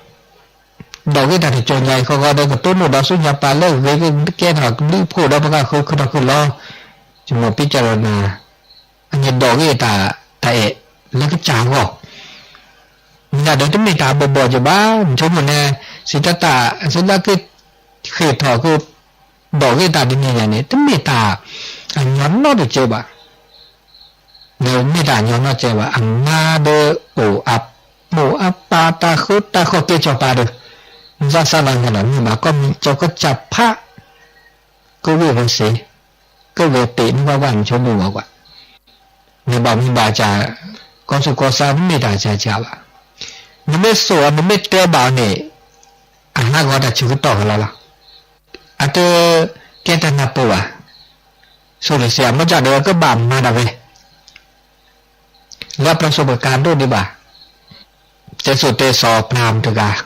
အံၤ ဒိးဂ့ၤတၢ်တကၠီၤညါအံၤ ဃီဃီဒီး ကတိၢ်နီၣ်ဒီးဆူညါပၢ်လၢအဂ့ၤ ကကဲထီၣ်ကဘျုးဖှိၣ်ဒီးပှၤဂၤဃုာ်ခုၣ်ထီၣ်ခုၣ်လီၤ ယမိၢ်ပ့ကၢ်ဒီးနၤ အန့ၣ်ဒိးဂ့ၤတၢ် တၢ်အဲၣ်လၢကစၢ်အဂီၢ် မ့ၢ်ဒၣ်ဒီးတမ့ၢ်တၢ်ဘီၣ်ဘီၣ်က့ၤဘၣ် နဆိကမိၣ်န့ၣ် စံးတၢ်တၢ် စံးလၢကဃ့ၢ်ထီၣ်က ဒိးဂ့ၤတၢ်ဒ်န့ၣ်ညါန့ၣ် တမ့ၢ်တၢ်အညီနီတစဲးဘၣ် မ့ၢ်တၢ်ညီနီၢ်ကဲဘၣ် အမါဒီးအိၣ်အမိၢ်အပၢ်တၢ်ဃုတၢ်ဃီၣ်ကဲစီၤပၤဒီး မ့ၢ်စၢ်စၢ်လီၤညါလီၤ မ့ၢ်ဘၣ်ကီၢ်မံၤကၠီကစၢ်ဖး ကဝ့ၢ်ဝဲစ့ ကဝဲပ့ၤန့ၢ်ဝဲဝဲနဆိကမိၣ်ဝဲကွၢ် မ့ၢ်ဘၣ်မ့ၢ်ဘၣ်စၢ် ကီၢ်သူၣ်ကီၢ်သးမ့ၢ်တၢ်စၢ်စၢ်ဘၣ် နမ့ၢ်စိာ်အီၤ နမ့ၢ်တဲဘၣ်အီၤန့ၣ် အဟးဂီၤတၢ်ဆၢကတီၢ်ဖဲလီၤလီၤ. အတကဲတၢ်နၢ်ပၢၢ်ဘၣ်. ဆိၣ်ဂ့ၤစ့ၢ် မ့ၢ်ကဒီးကဘၣ်မၤဒၣ်ဝဲ လၢအပြၢစိၣ်ပကၤဒိၣ်ဒံးဘၣ်. တဲစိၣ်တဲစီၤပှၤမတၤတဂၤ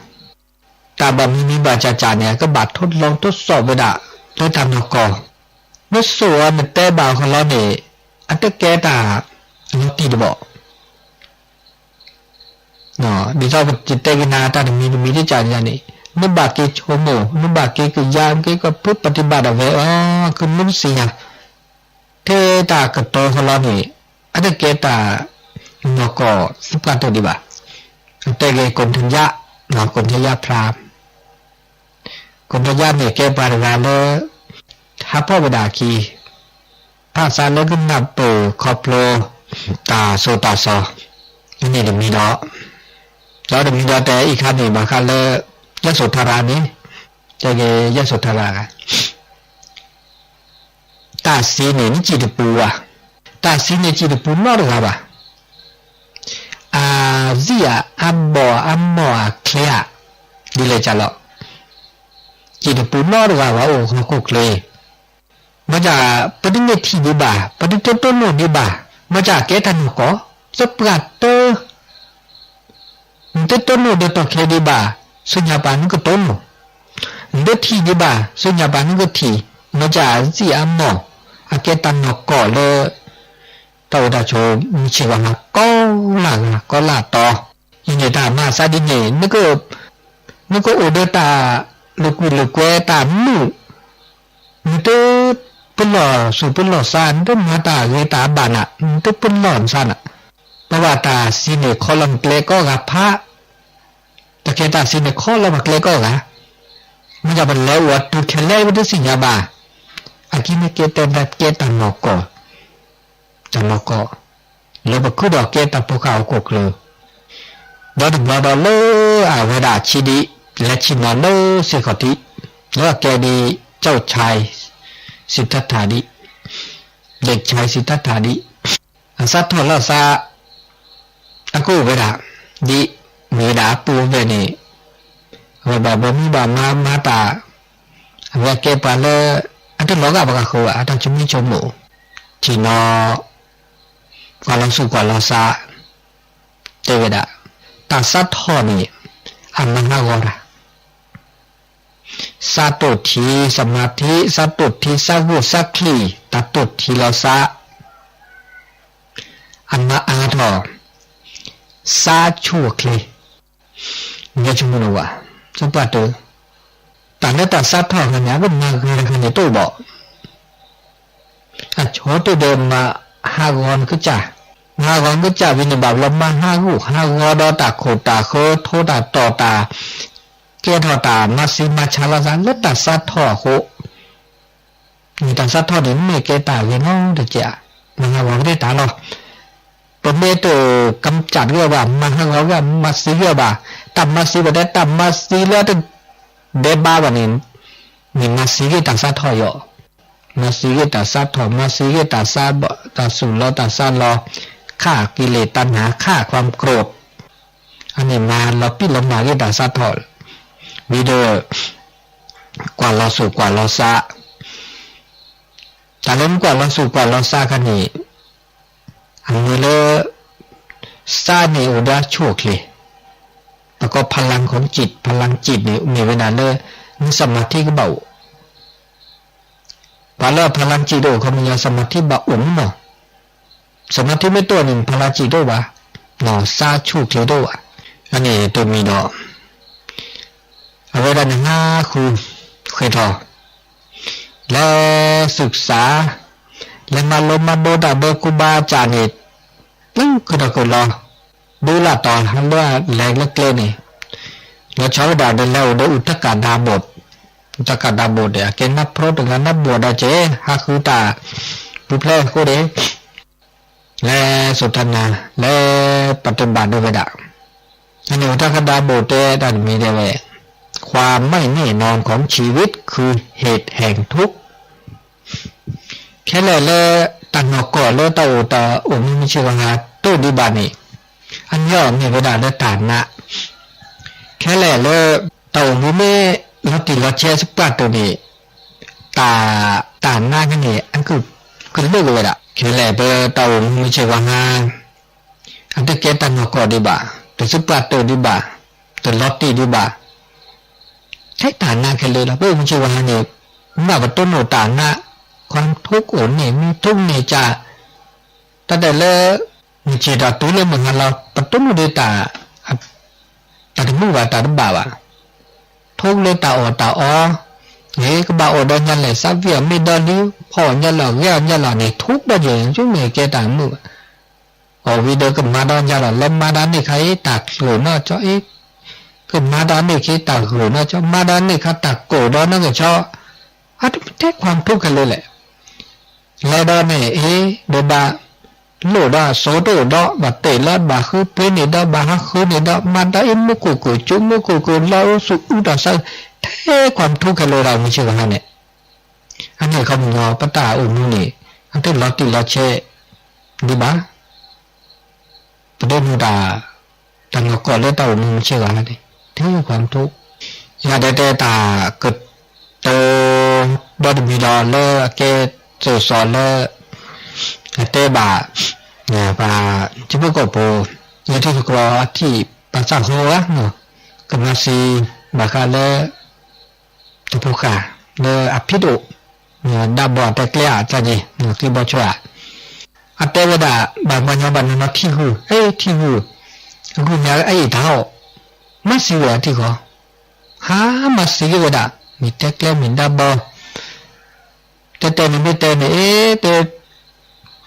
တၢ်ဘၣ်မံမံဘၣ်စၢ်စၢ်န့ၣ် ကဘၣ်ထိၣ်လီၤထိၣ်စီၣ်ဝဲဒၣ် လၢတၢ်နီၢ်ကီၢ်, မ့ၢ်စိၣ်အီၤနတဲဘၣ်အီၤလီၤန့ၣ် အတကဲတၢ်လီၤတံၢ်တဘီၣ်. ဒ်သိးပတဲက့ၤနၤတၢ်တမံၤတမံၤတကးန့ၣ်န့ၣ် နဘၣ်က့ၤဆိကမိၣ် နဘၣ်က့ၤကယၤ နက့ၤကပတိဘၣ်ဒၣ်ဝဲအီၤ ကမုၢ်တစံယၤ ထဲတၢ်ကတိၤဃီလီၤန့ၣ် အတကဲတၢ်နီၢ်ကီၢ်သပှၢ်တၢၢ်ဒံးဘၣ်. အတဲက့ၤ ကိၣ်ထယါ, ကိၣ်ထယါဖျါ, ကိၣ်ထယါန့ၣ်ကဲပှၤတဂၤလၢ ဟးဖီၣ်ဝဲဒၣ်အခံ ဖးသးလၢကနၢ်ပၢၢ်ခီဖျိ တၢ်စိၣ်တၢ်စီၤ အန့ၣ်တမံၤဒီး, ဒီးတမံၤဒီးတဲအံၤခါန့ၣ် ဘၣ်ဃးလၢ ယဲၢ်စိၤထါရၤန့ၣ်, တဲက့ၤယဲၢ်စိၤထါရၤ တၢ်စံးန့ၣ် နစံးတပူၤဘၣ်. တၢ်စံးန့ၣ်စံးတပူၤနီတဂၤဘၣ်. အစံးဧါ အဘီၣ်အမီၢ်အချ့ဧါ, ဒ်လဲၣ်ကလီၤ. စံးတပူၤနီတဂၤဘၣ် အိၣ်ဟီၣ်ခိၣ်ချၢ မ့ၢ်က ပတမ့ၢ်ထံၣ်ဒံးဘၣ်, ပတတတိၢ်နီၣ်ဒံးဘၣ်, မ့ၢ်ကကဲတၢ်နီၢ်ကီၢ် သပှၢ်တၢၢ် နတတိၢ်နီၣ်ဒီးတီၢ်ခဲဒံးဘၣ်, ဆူညါပၤနကတိၢ်နီၣ်, နတထံၣ်ဒံးဘၣ်, ဆူညါပၤနကထံၣ်, မ့ၢ်ကအစံးအမီၢ်, အကဲတၢ်နီၢ်ကီၢ်လၢ တၢ်အိၣ်တၢ်ဆိး မုၢ်ဆ့ၣ်ဂီၤမၤကီလၢ်ဂၤကီလၢ်တီၤ, အံၤန့ၣ်တၢ်မၤအသးဒ်န့ၣ် နကအိၣ်ဒီးတၢ်လိာ်ကွံလိာ်ကွဲတၢ်မုာ် နတပလီၢ်သူၣ်ပလီၢ်သး နတမၤတၢ်ဂ့ၤတၢ်ဘၣ်နၤ နတပလီၢ်နသးနၤ, ပဘၣ်တၢ်စံးန့ၣ်ခီလီၤပကျဲကိးဂၤဖး, တၢ်ကဲတၢ်စံးန့ၣ်ခီလီၤပကျဲကိးဂၤ, မ့ၢ်ပလဲၤအိၣ်အတုၤခဲလၢာ်ပတသ့ၣ်ညါဘၣ်, အကံမ့ၢ်ကဲတဲကဲတၢ်နီၢ်ကီၢ် တၢ်နီၢ်ကီၢ်, လၢပခုဒီးကဲတၢ်ဖိဃၢ်ဟီၣ်ခိၣ်ချၢ, ဒီးတဘျီဒီးလၢအဝဲဒၣ်ဆံးဒံး လဲၤဆံးနီၤလၢစ့ၢ်ကီးထံး, လၢအကဲဒ် ကၠီၣ်ဆဲ စံးတၢ်ထၢ်ဒံး, ဒ့ၣ်ဆဲစံးတၢ်ထၢ်ဒံး, အစးထီၣ်လၢအစး အကအိၣ်ဝဲဒၣ် ဒ်မ့ၢ်ဝဲဒၣ်အပူၤဖဲန့ၣ်, အဝဲဘၣ်ဘၣ်မူဘၣ်မၤမၤတၢ်, အဝဲကဲပှၤလၢ အတလီၤဂာ်ပှၤဂၤဃုာ်ဘၣ် အတၢ်ဆိမိၣ်ဆိကမိၣ်, ထံၣ်နီၤ ကွၢ်လီၤဆူၣ်ကွၢ်လီၤစး, တဲဝဲဒၣ် တၢ်စးထီၣ်န့ၣ် အမၤဟးဂီၤတၢ် စးတိၣ်ထံ စမၤထံ စးတိၣ်ထံစးဂိၢ်စးချံ တၢ်တိၣ်ထံလီၤစး, အမၤအါထီၣ် စးဆူၣ်အချ့, ယဆိကမိၣ်ဝဲ သပှၢ်တၢၢ်, တၢ်လၢတၢ်စးထီၣ်တခါန့ၣ် အကမၤဂ့ၤတခါန့ၣ်တအိၣ်ဘၣ် အဆိကတၢၢ်ဒီးမၤဟးဂီၤနကစၢ်, မၤဟးဂီၤနကစၢ်ဝံၤန့ၣ်ဘၣ်ဘျီ မၤဟးဂူာ်ဟးဂီၤဒီးတၢ်ခိၣ်တၢ်ဃၢ ထိတၢ်တီၢ်တၢ်, ကဲထီၣ်တၢ်မၤသံမၤဆါလီၤသးလၢတၢ်စးထီၣ်အဃိ, မ့ၢ်တၢ်စးထီၣ်န့ၣ် မ့ၢ်ကဲတၢ်ဂ့ၤနီတကဲး, မၤဟးဂီၤကဲတၢ်လီၤ ပမ့ၢ်တကၢကၢတဂ့ၤဘၣ်, မၤဟးဂီၤဂ့ၤ, မၤသံဂ့ၤဘၣ်, တၢ်မၤသံဝဲဒၣ် တၢ်မၤသံလၢတဒဲးဘးဘၣ်န့ၣ်, မ့ၢ်မၤသံဂ့ၤတၢ်စးထီၣ်ယီၤ, မၤသံဂ့ၤတၢ်စးထီၣ်, မၤသံဂ့ၤတၢ်စးဘၣ်, တၢ်သူၣ်လီၤတၢ်စးလီၤ, ခးက့ၤလံာ်တၢ်နၤ ခးความโกรธ, အန့ၣ်မၤလီၤပံာ်လီၤမၤဂ့ၤတၢ်စးထီၣ်, ဝံၤဒီး ကွၢ်လီၤဆူၣ်ကွၢ်လီၤစး တၢ်လၢနကွၢ်လီၤဆူၣ်ကွၢ်လီၤစးခါန့ၣ်, အမ့ၢ်လၢ စးန့ၣ်အိၣ်ဒီးအဆူၣ်အချ့, ပကိး พลังของจิต, พลังจิตန့ၣ် မ့ၢ်ဝဲဒၣ်လၢ နစမၤထံကဘၣ်အိၣ်, ပှၤလၢအ พลังจิต တအိၣ်ခီပညီ စမၤထံဘၣ်အိၣ်မးနီၤ, စမၤထံမ့ၢ်တအိၣ်န့ၣ် พลังจิตတအိၣ်ဘၣ်, စးဆူၣ်ချ့တအိၣ်ဘၣ်, အန့ၣ်တမံၤဒီး အဝဲဒၣ်န့ၣ်ဟးဃုဃ့ၢ်ထီၣ် လဲၤ ศึกษา လဲၤမၤလိမၤဒိတၢ်ဒီးခူဘၣ်စၢ်န့ၣ် လၢဃုာ်ဒီးဃုာ်လီၤ, ဒုးလၢတီၤလၢလဲၤလၢကျဲန့ၣ်, လီၤဆီဝဲဒၣ်ဒီးလဲၤအိၣ်ဒီး อุทกดาบท, อุทกดาบทန့ၣ် အကဲနၢ်ဖြိတဂၤနၢ်ဘိၣ်ဒီးက့ၤ ဟးဃုတၢ် ပူၤဖျဲးအဃိန့ၣ် လဲၤစူၢ်တၢ်နာ် လဲၤပတဘၣ်ဒိဝဲဒၣ်, အန့ၣ် อุทกดาบทတဲတၢ်တမံၤဒဲးဝဲ ความไม่แน่นอนของชีวิตคือเหตุแห่งทุกข์ ခဲလၢာ်လၢ တၢ်နီၢ်ကီၢ်လၢတၢ်အိၣ်တၢ်အိၣ်မုၢ်မုၢ်ဆ့ၣ်ဂီၤဂၤ တအိၣ်ဒံးဘၣ်န့ၣ်, အညီမ့ၢ်ဝဲဒၣ်လၢတၢ်နာ်, ခဲလၢာ်လၢ တၢ်အိၣ်မူမ့ၢ်လီၤတံၢ်လီၤဆဲးစပှၢ်တၢၢ်န့ၣ်, တၢ်, တၢ်နါန့ၣ် အကလုာ်ကလုာ်ဝဲဒၣ်, ခဲလၢာ်ပတၢ်အိၣ်မူမုၢ်ဆ့ၣ်ဝါဟါ, အတကဲတၢ်နီၢ်ကီၢ်ဒံးဘၣ်, တစပှၢ်တၢၢ်ဒံးဘၣ်, တလီၤတံၢ်ဒံးဘၣ်, ထဲတၢ်နါခဲလၢာ်လီၤ. ပအိၣ်မုၢ်ဆ့ၣ်ဝါဟါန့ၣ်, မ့ၢ်ပတိၢ်နီၣ်တၢ်နါ, ความทุกข์အိၣ်န့ၢ်မံထိၣ်န့ၢ်ကၢ်, တၢ်တဲလၢ မုၢ်ဆ့ၣ်တၢ်တူၢ်လၢမုၢ်ဟါလီၤ ပတိၢ်နီၣ်ဒံးတၢ်, တၢ်တမုာ်ဘၣ်တၢ်တဘၣ်ဘၣ်, ထိၣ်လၢတၢ်အီၣ်တၢ်အီ, န့ၣ်ကဘၣ်အီၣ်ဒီးညါလဲၣ် သးဝံၣ်အီၤမ့ၢ်ဒီလံ, အီၣ်ညါလီၤ ဂဲၤအီၣ်ညါလီၤန့ၣ် ထိၣ်ဒီးယဲၢ် မ့ၢ်ကဲတၢ်မုာ်ဘၣ်, အီၣ်ဝံၤဒီးကမၤဒီးညါလီၤ လၢမၤဒၣ်န့ၢ်ခါအံၤ တၢ်ကျိၣ်နီၢ်ကၠီအံၤ, ကမၤဒၣ်န့ၢ်ခါတၢ်ဂိၢ်နီၢ်ကၠီ မၤဒၣ်န့ၢ်ခါတၢ်ကိၢ်ဒီးနီၢ်ကၠီ, အတမ့ၢ်ထဲ ความทุกข์ ခဲလၢာ်လဲၣ် လဲၤဒီးန့ၣ်အံၤ ဒီးဘၣ်လိၣ်ဒီးအစိတအိၣ်ဒီး ဘၣ်တဲာ်လီၤ ဘၣ်ဃုပှ့ၤန့ၢ်ဒီး ဘၣ်ဟးဃုန့ၢ်ဒီး မၤတၢ်အ့ၣ်မူခိၣ်ကိၣ် ကၠိမူခိၣ်ကိၣ် လီၤအူသူၣ်အုးတၢ်ဆါ, ထဲ ความทุกข์ ခဲလၢာ်ဒၣ်မုၢ်ဆ့ၣ်ဝါဟါန့ၣ်, အန့ၣ်အခီပညီ ပတၢ်အိၣ်မူန့ၣ် အတလီၤတံၢ်လီၤဆဲးဒံးဘၣ် ပဒိးမုၢ်တၢ်, တၢ်နီၢ်ကီၢ်လၢတၢ်အိၣ်မူမုၢ်ဆ့ၣ်ဂၤန့ၣ် ထဲ ความทุกข์, ယတဲတဲတၢ်ကတၢၢ် ဒီတမံၤဒီးလၢအကဲစိာ်စီၤလၢ အတဲဘၣ် ပှၤထံဖိကီၢ်ဖိ လၢထံသကိးအထံၣ် ပှၤသးဟီဧါ, ကမၤစံဘၣ်ဃးလၢ တၢ်ဖိဃၢ် လၢအဖံးတအိၣ် ဒၣ်ဘီၣ်တဲကျဲဧါ တၢ်န့ၣ် ကျ့ဘီဆွဲဧါ, အတဲဝဲဒၣ် ဘၣ်ပှၤညီဘၣ်နီၢ်နီၢ်ထံဂုၢ် အဲ ထံဂုၢ်, အဂုၢ်န့ၣ်အအံၤတၢ်အီၣ်, မၤစံဝဲအထံဃီ, ဟါ မၤစံက့ၤဝဲဒၣ် မ့ၢ်တဲကျဲမ့ၢ်ဒၣ်ဘီၣ် တဲတဲန့ၣ်မ့ၢ်တဲန့ၣ် အဲ တဲ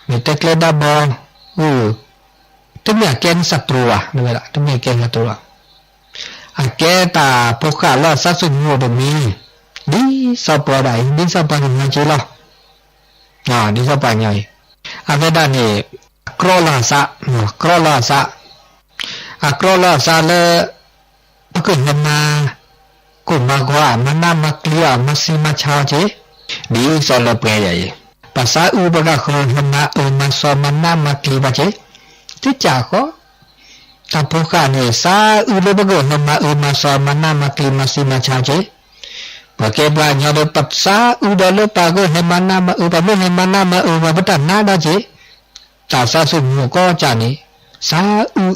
မ့ၢ်တဲကျဲဒၣ်ဘီၣ်, အ တမ့ၢ်အကဲနစးတြိၤဘၣ် ဝဲဒၣ် တမ့ၢ်အကဲနစးတြိၤဘၣ်, အကဲတၢ်ဖိဃၢ်လၢအသးစူၣ်မူတမံၤ, ဒ်စီၤပှၤဒၣ်အံၤ ဒ်စီၤပှၤကညီက့လီၤ, ဒ်စီၤပှၤကညီအံၤ, အဝဲဒၣ်န့ၣ် အကြီလီၤအသး, ကြီလီၤအသး, အကြီလီၤအသးလၢ ပကဟဲမၤ ကိၢ်မၤဂီၤဧါ မၤနးမၤကျံၤဧါ မၤစံမၤဆါက့ၤ, ဒ်သိးလၢပှဲၤယၤအံၤ, ပသးအုးပကဃၢၤ ဟဲမၤအၢမၤသီ မၤနးမၤကျံၤဘၣ်က့ၤ, တကးဃီ, တၢ်ဖိဃၢ်န့ၣ် သးအုးလၢပကဟဲမၤအၢမၤသီ မၤနးမၤကျံၤ မၤစံမၤဆါက့ၤ, ပကဲပှၤကညီဒီး ပသးအုးဒီးလၢပကဟဲမၤနးမၤအၢ ပမ့ၢ်ဟဲမၤနးမၤအၢ ပှၤပတၢ်နါဒီးက့ၤ တၢ်သးစူၣ်မူကိးကၢ်န့ၣ်, သးအုး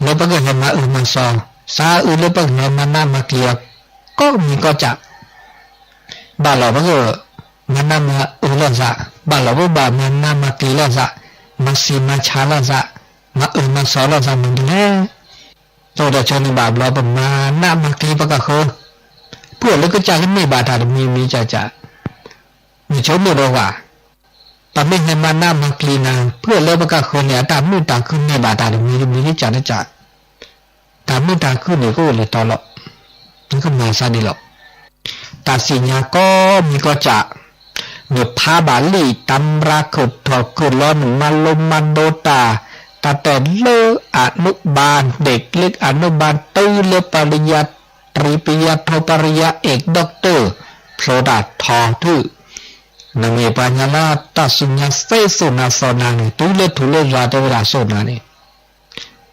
လၢပကဟဲမၤအၢမၤသီ, သးအုးလၢပကဟဲမၤနးမၤကျံၤအီၤ ကိးမံၤကိးကၢ်, ဘၣ်လီၤပက မၤနးမၤအၢလိာ်သး, ဘၣ်လီၤပကဘၣ်မၤနးမၤကျံၤလိာ်သး, မၤစံမၤဆါလိာ်သး, မၤအၢမၤသီလိာ်သးမနုၤလဲၣ်. တၢ်အိၣ်တၢ်ဆိးန့ၣ်ဘၣ်ဘျီ ပမၤနးမၤကျံၤပကဃၢၤ, ဖုၣ်လၢကစၢ်ကန့ၢ်ဘၣ်တၢ်တမံၤမံၤကၢ်ကၢ်, မ့ၢ်ဆိကမိၣ်ဒီးဝဲ ပမ့ၢ်ဟဲမၤနးမၤကျံၤနၤ ဖုၣ်လၢပကဃၢၤန့ၣ် အတၢ်မုာ်တၢ်ခုန့ၢ်ဘၣ်တၢ်တမံၤတမံၤကၢ်ကၢ်, တၢ်မုာ်တၢ်ခုန့ၣ်ကအိၣ်လၢတီလီၤ, နကမၤသးဒ်လီၤ. တၢ်သ့ၣ်ညါကိးမံၤကိးကၢ်, နဖးဘၣ်လံာ်တမ်းရါ ခုၣ်ထီၣ်ခုၣ်လီၤ နမၤလိမၤဒိးတၢ်, တၢ်တဲလၢ อนุบาล เด็กเล็ก อนุบาล တုၤလၢ ပရိญญาตรี ပရိญญาโท ပရိญญาเอก ด็อกเตอร์ ဖျိတၢ်ထီထု, နမ့ၢ်ပှၤကညီလၢတၢ်စူၢ်ညါသ့ သိၣ်နၤသီနၤန့ၣ် တုၤလၢထူၣ်လၢယွၤ တဲဝဲဒၣ်သိၣ်နၤန့ၣ်,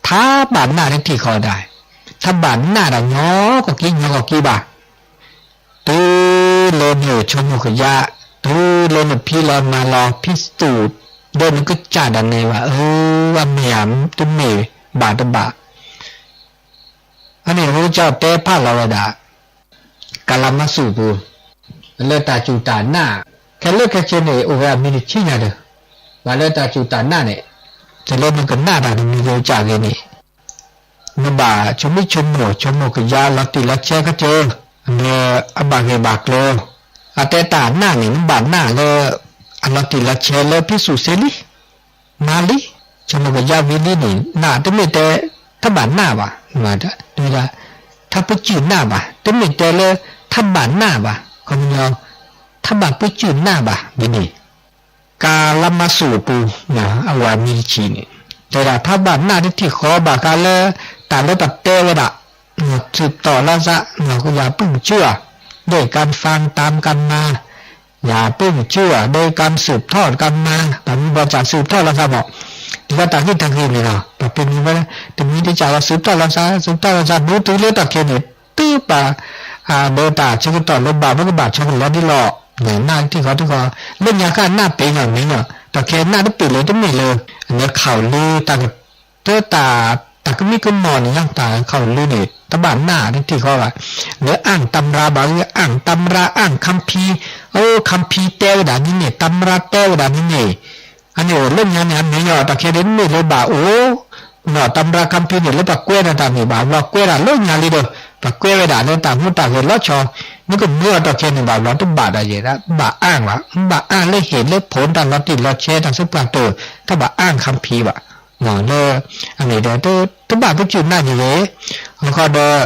ထးဘၣ်နးတထံၣ်ဃီဒၣ်, ထးဘၣ်နးတၢ်ညီကီၢ်ကံ ညီကီၢ်ကံဘၣ်, တုၤလၢနဆိကမိၣ်ကယါ, တုၤလၢနဖံးလီၤမၤလီၤ ဖံးသူၣ် ဒီးနကစၢ်ဒၣ်နဲဘၣ်, အၢ အမ့ၢ်ဧါ တမ့ၢ်ဘၣ်တဘၣ်. အန့ၣ် ပကတဲဖးလီၤဝဲဒၣ် ကလၤမါဆူၣ်ပူၤ လၢတၢ်စူၢ်တၢ်နာ်, ခဲလၢာ်ခဲဆ့န့ၣ် အိၣ်ဝဲအမံၤတဆံညါဒီး, ပှၤလၢတၢ်စူၢ်တၢ်နာ်န့ၣ်, တုၤလၢနကနၣ်တၢ်တမံၤဂ့ၤကၢ်ဂ့ၤန့ၣ်, နဘၣ်ဆိမိၣ်ဆိကမိၣ် ဆိကမိၣ်ကယါလီၤတံၢ်လီၤဆဲးကတၢၢ်, လၢအဘၣ်ဂ့ၢ်ဘၣ်ကျိၤ, အတဲတၢ်နာ်န့ၣ် နဘၣ်နာ်လၢ အလီၤတံၢ်လီၤဆဲးလၢဖံးသူၣ်စ့လံ မၤလံ, ဆိကမိၣ်ကယါဝံၤလံန့ၣ် နာ်တမ့ၢ်တဲ ထးဘၣ်နာ်ဘၣ်, ဝဲဒၣ် ထးပစုၢ်နာ်ဘၣ်, တမ့ၢ်တဲလၢ ထးဘၣ်နာ်ဘၣ်, ခီပညီ ထးဘၣ်ပစုၢ်နာ်ဘၣ်ဝဲန့ၣ်, ကလၤမါဆူၣ်အပူၤ အဝဲမံၤတဆံန့ၣ်, တဲဒၣ်ထးဘၣ်နာ်တထံၣ်ဃီဘၣ်ဃးလၢ တၢ်လၢပတဲဝဲဒၣ် ဆူၣ်တီၢ်လိာ်သး ယၤပုၢ်ကစၢ်ဧါ, ဒိၣ်ကၢ်ဖၣ်တၢ်ကမၤ ယၤပုၢ်ကစၢ်ဧါ, ဒိၣ်ကၢ်ဆူၣ်ထီၣ်ကမၤ တၢ်မံၤဘၣ်စၢ်ဆူၣ်ထီၣ်လိာ်သးမး, ဒ်သိးတၢ်ဂ့ၢ်တၢ်ဂ့ၢ်န့ၣ်လီၤ, ပပ့ၤန့ၣ်ဝဲ တမံၤတစၢ်လီၤ ဆူၣ်ထီၣ်လိာ်သး ဆူၣ်ထီၣ်လိာ်သး ဘူးတုၤလၢတၢ်ခဲန့ၣ် တုၤပာ် ဒီးတၢ်ဆၢကတီၢ်လၢဘၣ် ပကဘၣ်ဆီကလဲၤဒ်လီၤ, နၢ်ထံၣ်ဃီထံၣ်ဃီ, လၢညါခါနၢ်ပ့ၤနီၣ်မ့ၢ်နီၣ် တၢ်ခဲနၢ်တပ့ၤလၢတမ့ၢ်လၢ နခးလၢတၢ်က တၢ် တၢ်ကမံကမီၤန့ၣ် တၢ်ခးလၢန့ၣ် တဘၣ်နၢ်တထံၣ်ဃီဘၣ်, လၢ อ่านตำรา ဘၣ်ဂ့ၤ อ่านตำรา อ่านคัมภีร์, အိ คัมภีร์ တဲဝဲဒၣ်န့ၣ်န့ၣ် ตำรา တဲဝဲဒၣ်န့ၣ်န့ၣ် အန့ၣ်အိၣ်လၢညါန့ၣ် အမ့ၢ်ညီ တၢ်ခဲဒၣ်တမ့ၢ်လၢဘၣ်အိၣ် နီၢ် ตำรา คัมภีร์ န့ၣ် လၢပှၤကွဲးဒီးတၢ်န့ၣ်ဘၣ် ဘျီကွဲးဒၣ်လၢညါလံဒီး ပှၤကွဲးဝဲဒၣ်လၢတၢ်မူတၢ်ဂဲၤလီၤဆီ, နကမၢအီၤတၢ်ခဲန့ၣ်ဘၣ်ဘျီ တဘၣ်ဒၣ်ယဲဒၣ် ဘၣ်အါဘၣ် ဘၣ်အါလၢဟ့ၣ်လၢဖိတၢ်လီၤတံၢ်လီၤဆဲးတၢ်သပှၢ်တၢၢ် တဘၣ်အါ คัมภีร์ ဘၣ်, လၢ အန့ၣ်ဒီး တဘၣ်ပစုၢ်နၢ်ယံၤဂ့ၤ, အဃိဒီး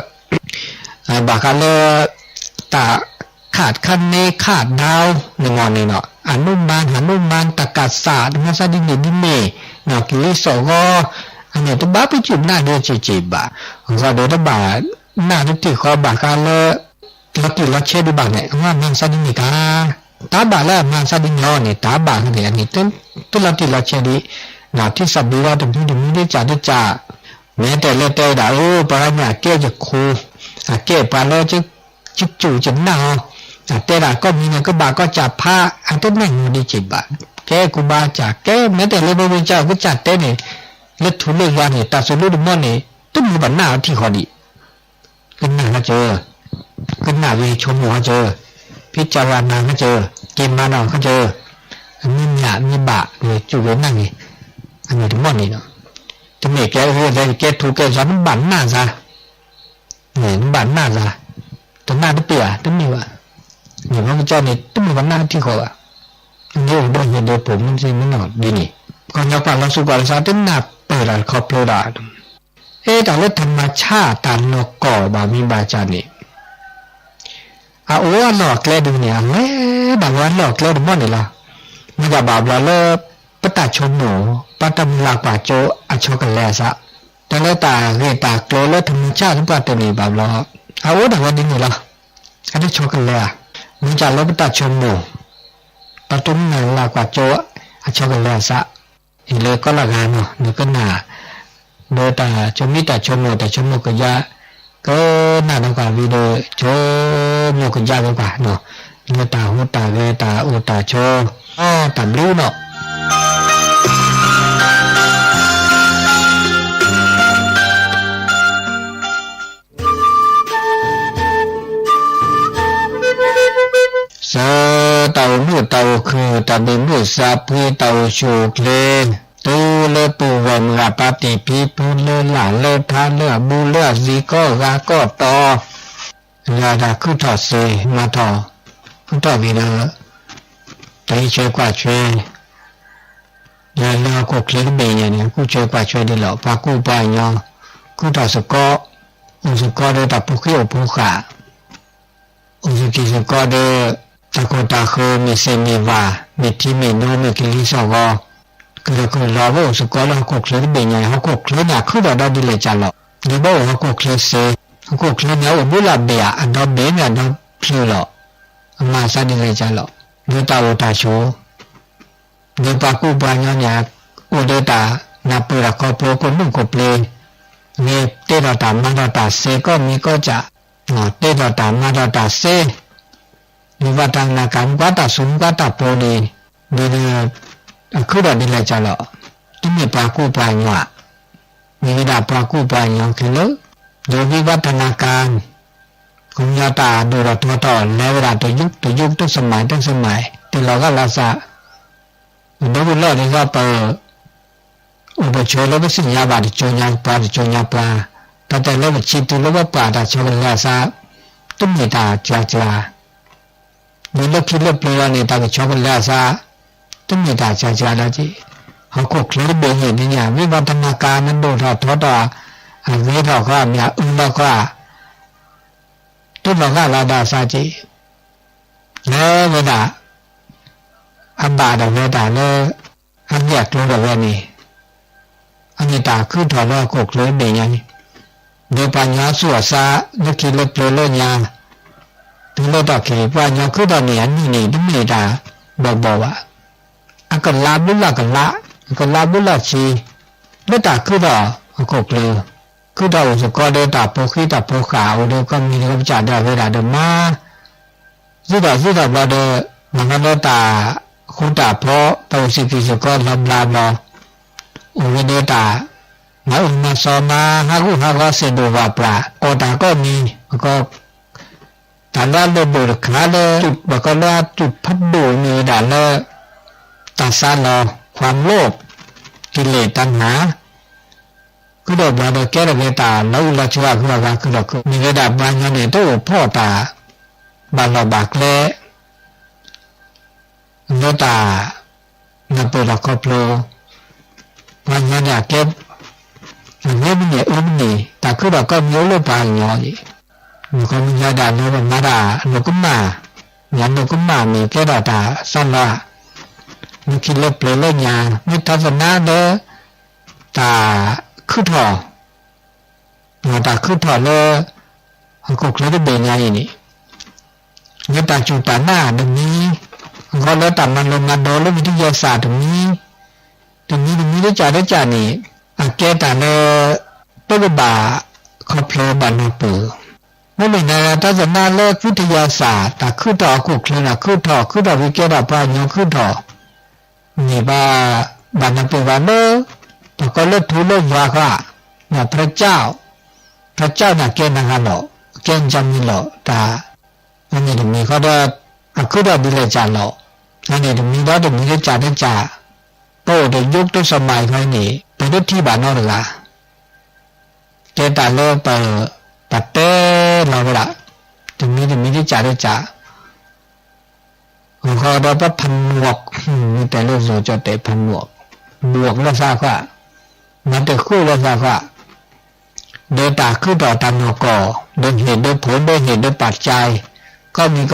ဘၣ်ဃးလၢ တၢ် ขาดคะเน ขาดเดา န့ၣ်မ့ၢ်န့ၣ်နီၤ อนุมาน หานุมาน ตรรกศาสตร์ မၤသးဒ်န့ၣ်ဒ်န့ၣ် ကလံၤစိးဂီၤ အန့ၣ်တဘၣ်ပစုၢ်နၢ်ဒၣ်စ့ၢ်ကီးဘၣ်, အဃိဒီးတဘၣ်နၢ်တထံၣ်ဃီဘၣ်ဃးလၢ လီၤတံၢ်လီၤဆဲးဒံးဘၣ်န့ၣ် အဝဲမၤသးဒ်န့ၣ်တၢ်, တၢ်ဘၣ်လၢအမၤသးဒ်န့ၣ်အီၤန့ၣ် တၢ်ဘၣ်န့ၣ် အန့ၣ် တလီၤတံၢ်လီၤဆဲးဒံး, ထံသဘံလီၤတမံၤတမံၤ တစၢ်တစၢ် မ့ၢ်တဲလၢတဲဝဲဒၣ် အၢ ပှၤဂၤန့ၣ် အကဲယခိၣ်, အကဲပှၤလၢ ကစူၢ်ကနာ်အီၤ, အတဲဒၣ်ကီၢ်မံၤန့ၣ် ကဘၣ်ကီၢ်စၢ်ဖး အတနၢ်ဟူဒံးက့ၤဘၣ်, ကဲကူဘါစၢ် ကဲမ့ၢ်တဲလၢပဝဲကစၢ် ကစၢ်တဲန့ၣ် လၢထူလၢယွၤန့ၣ် တၢ်စူၤလၢတမီၢ်န့ၣ် တမ့ၢ်ဘၣ်နၢ်အထံၣ်ဃီဒံး, ကနၣ်ခီစၢၤ, ကနၣ်ဂ့ၤဆိကမိၣ်ခီစၢၤ, ဖံးစၢ်ဝၤနၤခီစၢၤ, က့ၤမၤနီၣ်ခီစၢၤ, အမ့ၢ်မ့ၢ်မ့ၢ်ဘၣ်ဂ့ၤစူၢ်ဂ့ၤနာ်ဂ့ၤ, အမ့ၢ်တမီၢ်န့ၣ်လီၤ, တမ့ၢ်ကဲအၢ ကဲထူကဲယွၤ နဘၣ်နၢ်သး နဘၣ်နၢ်သး, တနၢ်တပ့ၤဧါ တမ့ၢ်ဘၣ်, န့ၣ်ပကစၢ်န့ၣ် တမ့ၢ်ပနၢ်ထံၣ်ဃီဘၣ်, န့ၣ်အိၣ်ဒီးယဒိဖိမုၣ်သ့ၣ်မုၣ်နီၢ်ဒ်န့ၣ်, ကညီကွၢ်လီၤသူၣ်ကွၢ်လီၤသး တနၢ်ပၢၢ်တၢ်ခီဖျိဒီး, အဲ တၢ်လၢ ธรรมชาติ တၢ်နီၢ်ကီၢ်ဘၣ်မ့ၢ်ဘၣ်စၢ်န့ၣ် အအိၣ်အလီၢ်အကျဲဒ်န့ၣ် အဝဲဒၣ်ဝဲအလီၢ်အကျဲတဘီန့ၣ်လီၤ, မ့ၢ်ဒၣ်ဘၣ်ဘျီလၢ ပတၢ်ဆိကမိၣ် ပတၢ်မုၢ်လၢ်ကွၢ်စိအဆီကလဲၤအသး, တၢ်လၢတၢ်ဂ့ၢ်တၢ်ကျိၤလၢ ธรรมชาติ သပှၢ်တၢၢ်န့ၣ်ဘၣ်ဘျီ, အအိၣ်ဒၣ်ဝဲဒ်န့ၣ်လီၤ, အတဆီကလဲၤဧါ, မ့ၢ်ဒၣ်လၢပတၢ်ဆိကမိၣ် ပတၢ်မုၢ်လၢ်ကွၢ်စိအဆီကလဲၤအသး, အံၤလၢကီၢ်လၢဂၤနီၤ နကနၣ် ဒီးတၢ်ဆိမိၣ်တၢ်ဆိကမိၣ် တၢ်ဆိကမိၣ်ကယၢ် ကနၣ်ဒီးပှၤဝံၤဒီး ဆိကမိၣ်ကယၢ်ဝဲပှၤနီၤ လၢတၢ်ဟူးတၢ်ဂဲၤ တၢ်အိၣ်တၢ်ဆိး တၢ်ဘျုးနီၤ စၢတၢ်အိၣ်မုာ်တၢ်အိၣ်ခုၣ် တၢ်ဘံၣ်ဘုၣ်သးပှ့ၤ တၢ်အိၣ်ဆူၣ်အိၣ်ချ့ တုၤလၢပူၤဝဲၢ်မုၢ်ဂၤ ပၢ်တံၢ်ဖံဖု လၢလၢ်လၢထါ လၢအဘူးလၢအသံ ကီၢ်ဂၤကီၢ်တီ လၢတၢ်ခုၣ်ထီၣ်စ့ မၤထီၣ် ခုၣ်ထီၣ်က့ၤဒီး တၢ်အံးထွဲကွၢ်ထွဲ လၢလၢဟီၣ်ခိၣ်ချၢတဘ့ၣ်ညါန့ၣ် ကူၣ်ထွဲကွၢ်ထွဲဒ်လီၤ. ပှၤကူၣ်ပှၤကညီ ကူၣ်ထီၣ်သကိး အိၣ်သကိးဒီးတၢ်ဖိဃ့ၣ်အိၣ်ဖိဃာ် အိၣ်သကိးဒီး တၢ်ကိၢ်တၢ်ဃၢၤမ့ၢ်စ့ၢ်မ့ၢ်ဝၣ် မ့ၢ်ထံမ့ၢ်နိ မ့ၢ်ကလံၤစိးဂီၤ ကလီၤကလီၤဝဲအိၣ်သကိးလၢဟီၣ်ခိၣ်ချၢတဘ့ၣ်ညါ ဟီၣ်ခိၣ်ချၢန့ၣ် အခုၣ်ထီၣ်ဒီဒ်လဲၣ်ကလီၤ. ဒ်ဘၣ်အိၣ်ဟီၣ်ခိၣ်ချၢစ့ ဟီၣ်ခိၣ်ချၢန့ၣ် အိၣ်ဘူးလၢအဘ့ၣ်ဧါ အဒီဘ့ၣ်မ့ၢ်အဒီဖျၢၣ်လီၤ. အမၤသးဒ်လဲၣ်ကလီၤ. လၢတၢ်အိၣ်တၢ်ဆိး ဒီးပှၤကူၣ်ပှၤကညီန့ၣ် အိၣ်ဒီးတၢ်နၢ်ပၢၢ်တၢ်ခီဖျိ ကိးမုၢ်ကိးပျ့ၤ န့ၣ်တဲထီၣ်တၢ်မၤထီၣ်တၢ်စ့ ကီၢ်မံၤကီၢ်စဲၣ် တဲထီၣ်တၢ်မၤထီၣ်တၢ်စ့ မ့ၢ်ဘၣ်တၢ်နၢ်ကၣ် မ့ၢ်ကွၢ်တၢ်စူၤ မ့ၢ်ကွၢ်တၢ်ပိၤန့ၣ် ဒ်န့ၣ် အခုၣ်ထီၣ်ဒ်လဲၣ်ကလီၤ. တမ့ၢ်ပှၤကူၣ်ပှၤကညီ မ့ၢ်ဝဲဒၣ်ပှၤကူၣ်ပှၤကညီခဲလၢာ် ဒီးဝံဝဲတၢ်နၢ်ကၣ် ကညီတၢ်ဒိၣ်ထီၣ်ထီထီၣ် လဲၤဝဲဒၣ်တယုၢ်တယုၢ် တစမံၤတစမံၤ တလီၤဂာ်လၢသး ပဒိကလီၢ်ဒ်သိးပ အိၣ်ပဆိးလၢပသ့ၣ်ညါဘၣ်တကၠိညါပှၤ တကၠိညါပှၤ တၢ်တဲလၢပဆံးတုၤလၢပပှၤတၢ်ဆီကလဲၤအသး တမ့ၢ်တၢ်စှၤစှၤ ဒ်လၢခံလၢပျၢၤလီၤန့ၣ် တၢ်ကဆီကလဲၤအသး တမ့ၢ်တၢ်စှၤစှၤလီၤက့ၤ ဟီၣ်ခိၣ်ချၢတဘ့ၣ်န့ၣ်ဒ်န့ၣ် မ့ၢ်ဘၣ်တၢ်နၢ်ကၣ် နဒိၣ်ထီၣ်ထီထီၣ် အဂ့ၤထီၣ်ဃီ မ့ၢ်အအၢလီၤဃီ တလီၤဂာ်လီၤဒီးသးက့ၤ လဲၤဝဲဒၣ် အဘၣ်ဒၣ်ဝဲတၢ်လၢ အဂ့ၢ်အကျိၤဒၣ်ဝဲန့ၣ် အမ့ၢ်တၢ်ခုၣ်ထီၣ်လၢဟီၣ်ခိၣ်ချၢတဘ့ၣ်ညါန့ၣ် ဒီးပှၤကညီသူၣ်အီၤသး လၢခံလၢပျၢၤလၢညါ တုၤလၢတၢ်ခံး ပှၤကညီခုၣ်ထီၣ်န့ၣ် အနံၣ်န့ၣ် တမ့ၢ်တၢ်ဘီၣ်ဘီၣ်ဘၣ်. အကလးဘျုးလၢ်ကလး အကလးဘျုးလၢ်ဆံ လၢတၢ်ခုၣ်ထီၣ်ဟီၣ်ခိၣ်ချၢ ဃုထီၣ်အိၣ်စ့ၢ်ကီးဒီးတၢ်ဖိဃံတၢ်ဖိဃာ်အိၣ်ဒီး ကီၢ်မံၤဒီးကီၢ်ပကစၢ်ဒီးအဝဲဒၣ်ဒီးမၤ စံးထီၣ်စံးထီၣ်ဘျီဒီး မၤလီၤလၢတၢ်ဃူတၢ်ဖိး တၢ်အိၣ်ဆံးကံၢ်စ့ၢ်ကီးလီၤဘျးဘျီ အိၣ်ဝဲဒီးတၢ် မၤအၢမၤသီမၤဟးဂူာ်ဟးဂီၤစဲးဒိၣ်ဝၣ်ပှၢ် အီၣ်တၢ်ကိးမံၤ တၢ်လၢအလိၣ်ဒိၣ်တခါလၢ ပှၤကီၢ်လၢအတူၢ်ဖးဒိၣ်မ့ၢ်ဝဲဒၣ်လၢ တၢ်စးလီၤ ความโลภ กิเลส ตัณหา ဃုထီၣ်ဘျီဒီးကဲထီၣ်က့ၤတၢ်လီၤအုၣ်လီၤဆိးအဂုၤအဂၤဃုထီၣ်ခု မ့ၢ်ဝဲဒၣ်ပှၤကညီန့ၣ် တအိၣ်ဖှိၣ်တၢ် ဘၣ်လီၢ်ဘၣ်ကျဲ လၢတၢ် နၢ်ပၢၢ်လီၤခီဖျိ ပှၤကညီန့ၣ်အကဲ အဂ့ၢ်မ့ၢ်န့ၢ်အၢမ့ၢ်န့ၢ် တၢ်ခုထီၣ်ကီၢ်မံၤအိၣ်လၢပှၤကညီအံၤ မ့ၢ်ကီၢ်မံၤညါဒၣ်လၢပမၤတၢ်အလိၤကမၣ် ညါလိၤကမၣ်မ့ၢ်ကဲထီၣ်တၢ်စးလီၤ လၢခံလၢပျၢၤလၢညါ မ့ၢ်တၢ်သနာ်လၢ တၢ်ခုထီၣ် တၢ်ခုထီၣ်လၢ ဟီၣ်ခိၣ်ချၢတဘ့ၣ်ညါအံၤန့ၣ် လၢတၢ်စူၢ်တၢ်နာ်တမံၤ, အဂီၢ်လၢတၢ်မၤလိမၤဒိးလၢမံၤတယၢ်စၢ်တမံၤ, တမံၤတမံၤတကးတကးန့ၣ် အကဲတၢ်လၢ ပကဘၣ်ခီဖျိဘၣ်နၢ်ပၢၢ်, မ့မ့ၢ်နတၢ်သနာ်လၢ သုတယၢ်စၢ် တၢ်ခုထီၣ်ဟီၣ်ခိၣ်ချၢန့ၣ် ခုထီၣ် ခုထီၣ်က့ၤကဲထီၣ်ပှၤကညီခုထီၣ် န့ၣ်ဘၣ် ဘၣ်နၢ်ပၢၢ်ဘၣ်လၢ တၢ်ကီလၢထူလၢယွၤဃီ, နၢ်ပၢၢ်ကၠီၣ်, ပၢ်ကၠီၣ်န့ၣ်ကဲနဂၤလီၤ, ကဲနကၠီၣ်မံၤလီၤ, တၢ် အန့ၣ်တမံၤဃီဒီး အခုထီၣ်ဒ်လဲၣ်ကၠၢ်လီၤ, အန့ၣ်တမံၤဒီးတမံၤလၢကၠၢ်တကၠၢ်, ပအိၣ်တယုၢ်တစမၤအံၤခီန့ၣ် ပတထံၣ်ဘၣ်နီတဂၤ ကဲတၢ်လၢပ ပတဲလီၤဝဲဒၣ်, တမံၤတမံၤလၢကၠၢ်တကၠၢ် အဃိဒီးပဖးနွံ, မ့ၢ်တဲလၢစီၤကၠီၣ်တဲာ်ဖးနွံ, ဘှီးလၢသးဃာ်, မၤတဃုာ်လၢသးဃာ်, ဒီးတၢ်ခုထီၣ်တၢ်နီၢ်ကီၢ်, ဒီးဟ့ၣ်ဒီးဖိဒီးဟ့ၣ်ဒီးပာ်ကၠါ, ကီၢ်မံၤကီၢ်ကၠၢ်, ဝံၤ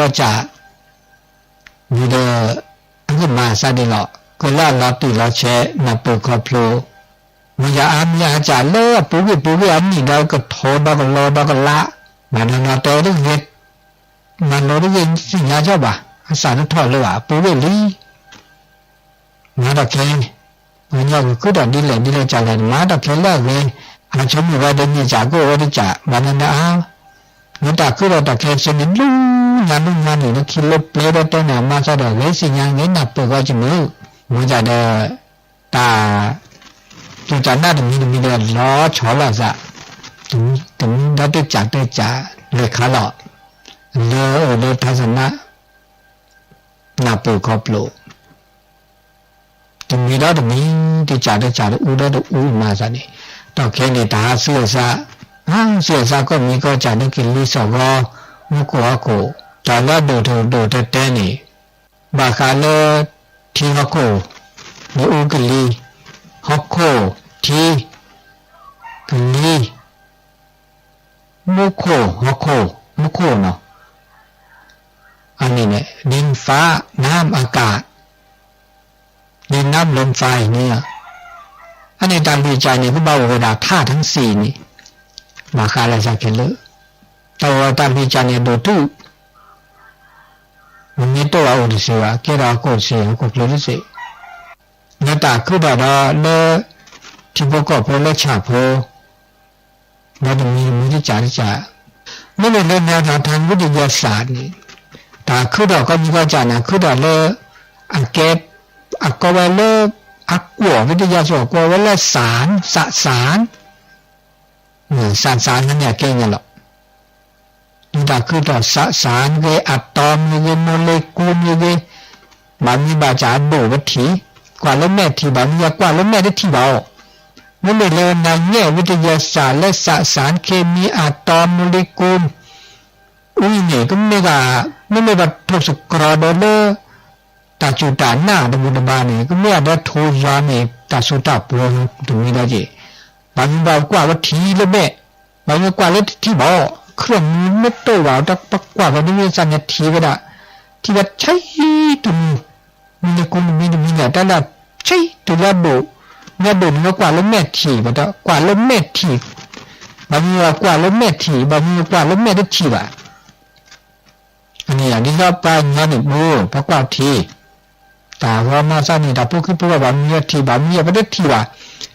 ဒီး အကမၤအသးဒ်လီၤ, ကလၢအလီၤတံၢ်လီၤဆဲး နၢ်ပၢၢ်ခီဖျိ, မ့ၢ်ယၤအါမ့ၢ်ယၤအကၠၢ်လၢအပူၤကွံာ်ပူၤကွံာ်အနံၣ်ဒီးကထီဒီးကလီဒီးကလး, ဘၣ်နီၢ်နီၢ်တဲတဂ့ၤ မၤလိတဂ့ၤသ့ၣ်ညါကီဘၣ်, အသးတထီၣ်လၢၤဘၣ် ပူၤကွံာ်လံ, မၤတၢ်ခဲ, ပှၤကညီကခုထီၣ်ဒ်လဲၣ်ဒ်လဲၣ်ကၠၢ်လဲၣ် မၤတၢ်ခဲလၢအဂ့ၤ, အဆိကမိၣ်ဝဲတန့ၢ်ကၠၢ်ကအိၣ်ဝဲတကၠၢ် ဘၣ်နီၢ်နီၢ်အါ, လၢတၢ်ခုထီၣ်တၢ်ခဲဆ့န့ၣ် လူညါလူညါန့ၣ် လၢခံလၢပျၢၤဒီးတဲန့ၣ် အမါသးဒီးဂ့ၤသ့ၣ်ညါဂ့ၤနၢ်ပၢၢ်ဂီၢ်ကမုာ်, မ့ၢ်ဒၣ်ဒီး တၢ် စူၢ်တၢ်နာ်တမံၤတမံၤဒီးလီၤဆီလိာ်သး, တမံၤဒီးတကၠၢ်တကၠၢ်လဲၤခါလီၤ, လၢအိၣ်လၢထါသနၢ် နၢ်ပၢၢ်ခီဖျိ, တမံၤဒီးတမံၤ တကၠၢ်တကၠၢ်တအူဒီးတအူမၤသးန့ၣ်, တၢ်ခဲန့ၣ် တၢ်ဟးသုးအသး, ဟးသုးအသးကီၢ်မံၤကီၢ်ကၠၢ်လၢကလံၤစိးဂီၤ, မူခိၣ်ဟီၣ်ခိၣ်, တၢ်လၢအဒိၣ်တဒိၣ်တဲတဲန့ၣ် ဘၣ်ဃးလၢ ထံဟီၣ်ခိၣ်, လၢအူကလံၤ, ဟီၣ်ခိၣ်, ထံ, ကလံၤ, မူခိၣ်, ဟီၣ်ခိၣ်, မူခိၣ်နီၤ, အန့ၣ်န့ၣ် ดินฟ้าน้ำอากาศ ดินน้ำลมไฟန့ၣ်, အန့ၣ်တၢ်လွံၢ်ကၠၢ်န့ၣ် ကဘၣ်အိၣ်ဝဲဒၣ် ထါၣ်တဆံန့ၣ်, ဘၣ်ဃးလၢသးခဲလၢာ်, တၢ်အိၣ်တၢ်လွံၢ်ကၠၢ်န့ၣ် အဒိၣ်တုၣ် မ့မ့ၢ်တအိၣ်ဘၣ်အိၣ်တသ့ဘၣ်, ကဲထီၣ်ဟီၣ်ခိၣ်တသ့, ဟီၣ်ခိၣ်ချၢတသ့, လၢတၢ်ခုထီၣ်ဒီးလၢ ထံဖိကီၢ်ဖိလၢဆၣ်ဖိ, ဒီးတမံၤတမံၤတကၠၢ်တကၠၢ်, မ့မ့ၢ်လၢနၤတၢ်ထါဝံတယၢ်စၢ်န့ၣ်, တၢ်ခုထီၣ်ကီၢ်မံၤကီၢ်ကၠၢ်န့ၣ် ခုထီၣ်လၢ အကဲ အကိးဝဲလၢ အကွီၢ်ဝံတယၢ်စၢ် အကိးဝဲလၢ စၣ်, စၣ်, စၣ် စၣ်စၣ်န့ၣ်အကဲညါလီၤ. မ့ၢ်တၢ်ခုထီၣ်စၣ်စၣ်မ့ၢ်ဂ့ၤ, အတံၤမ့ၢ်ဂ့ၤ, မိၢ်လ့ကူမ့ၢ်ဂ့ၤ, ဘၣ်မနုၤဘၣ်တၢ်အဒိၣ်ဝဲထံၣ်, ကွၢ်လၢမဲာ်ထံၣ်, ဘၣ်မနုၤယကွၢ်လၢမဲာ်တထံၣ်ဘၣ်အီၤ. မ့မ့ၢ်လၢနၤညါဝံတယၢ်စၢ်လၢစၣ်စၣ် เคมี အတံၤ မိၢ်လ့ကူ အံၤန့ၣ် ကမ့ၢ်ဘၣ်, မ့မ့ၢ်ဘၣ်ထိၣ်သတြီၤဒီးလၢ တၢ်စူၢ်တၢ်နာ်တဘူၣ်တဘါန့ၣ် ကမ့ၢ်အဒၢထိၣ်ယွၤန့ၣ် တၢ်စိတၢ်ကမီၤတမံၤလီၤက့ၤ. ဘၣ်မနုၤဘၣ်ကွၢ်ဝဲထံၣ်လၢမဲာ်, ဘၣ်မနုၤကွၢ်လၢတထံၣ်ဘၣ်အီၤ, ခရၢၣ်မူမ့ၢ်တအိၣ်ဘၣ် တၢ်ပကွၢ်ဝဲဒ်မ့ၢ်သးန့ၣ်ထံၣ်ဝဲဒၣ်, ထံၣ်ဝဲဆံးတမံၤ, မ့ၢ်လၢကူမံၤတမံၤန့ၣ် တၢ်လၢဆံးတုၤလၢအဒိၣ်, မ့ၢ်အဒိၣ်န့ၣ် ကွၢ်လၢမဲာ်ထံၣ်, ဘၣ်တၢ်ကွၢ်လၢမဲာ်ထံၣ်, ဘၣ်မနုၤကွၢ်လၢမဲာ်ထံၣ်, ဘၣ်မနုၤကွၢ်လၢမဲာ်တထံၣ်ဘၣ် အန့ၣ် ဒ်သိးပှၤကညီန့ၣ် ပှၤကွၢ်ထံၣ်, တၢ်ဂီၤမၤသးန့ၣ် တၢ်ဖိခံဖိဘၣ်မနုၤထံၣ်ဘၣ်မနုၤ ပတထံၣ်ဘၣ်,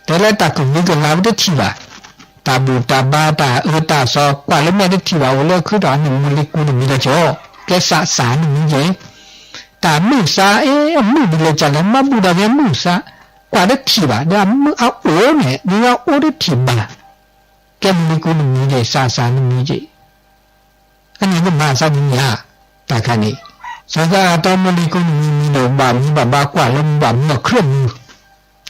တဲလၢတၢ်ကမံၤကလၤပတထံၣ်ဘၣ်. တၢ်ဘူၣ်တၢ်ဘါတၢ်အၢတၢ်သီ ကွၢ်လၢမဲာ်တထံၣ်ဘၣ် အိၣ်လၢအခုၣ်ထီၣ်န့ၣ် မူလ့ကူနမံၤဒီးကီး, ကဲစးစးနမံၤက့ၤ, တၢ်မုၢ်စါ အဲ အမုၢ်ဒ်လဲၣ်ကလဲၣ် မၤဘူၣ်ဒီးက့ၤမုၢ်စါ, ကွၢ်တထံၣ်ဘၣ် ဒီးအမုၢ်အအိၣ်န့ၣ် ဒ်အအိၣ်တထံၣ်ဘၣ်, ကဲမူလ့ကူနမံၤက့ၤ စးစးနမံၤက့ၤ အန့ၣ်ကမၤအသးဒ်န့ၣ်ဧါ, တၢ်ခါန့ၣ်, စးစးအတီမူလ့ကူနမံၤမံၤဒီး ဘၣ်မူဘၣ်ဘါကွၢ်လၢမူဘၣ်မူအခရၢၣ်မူ,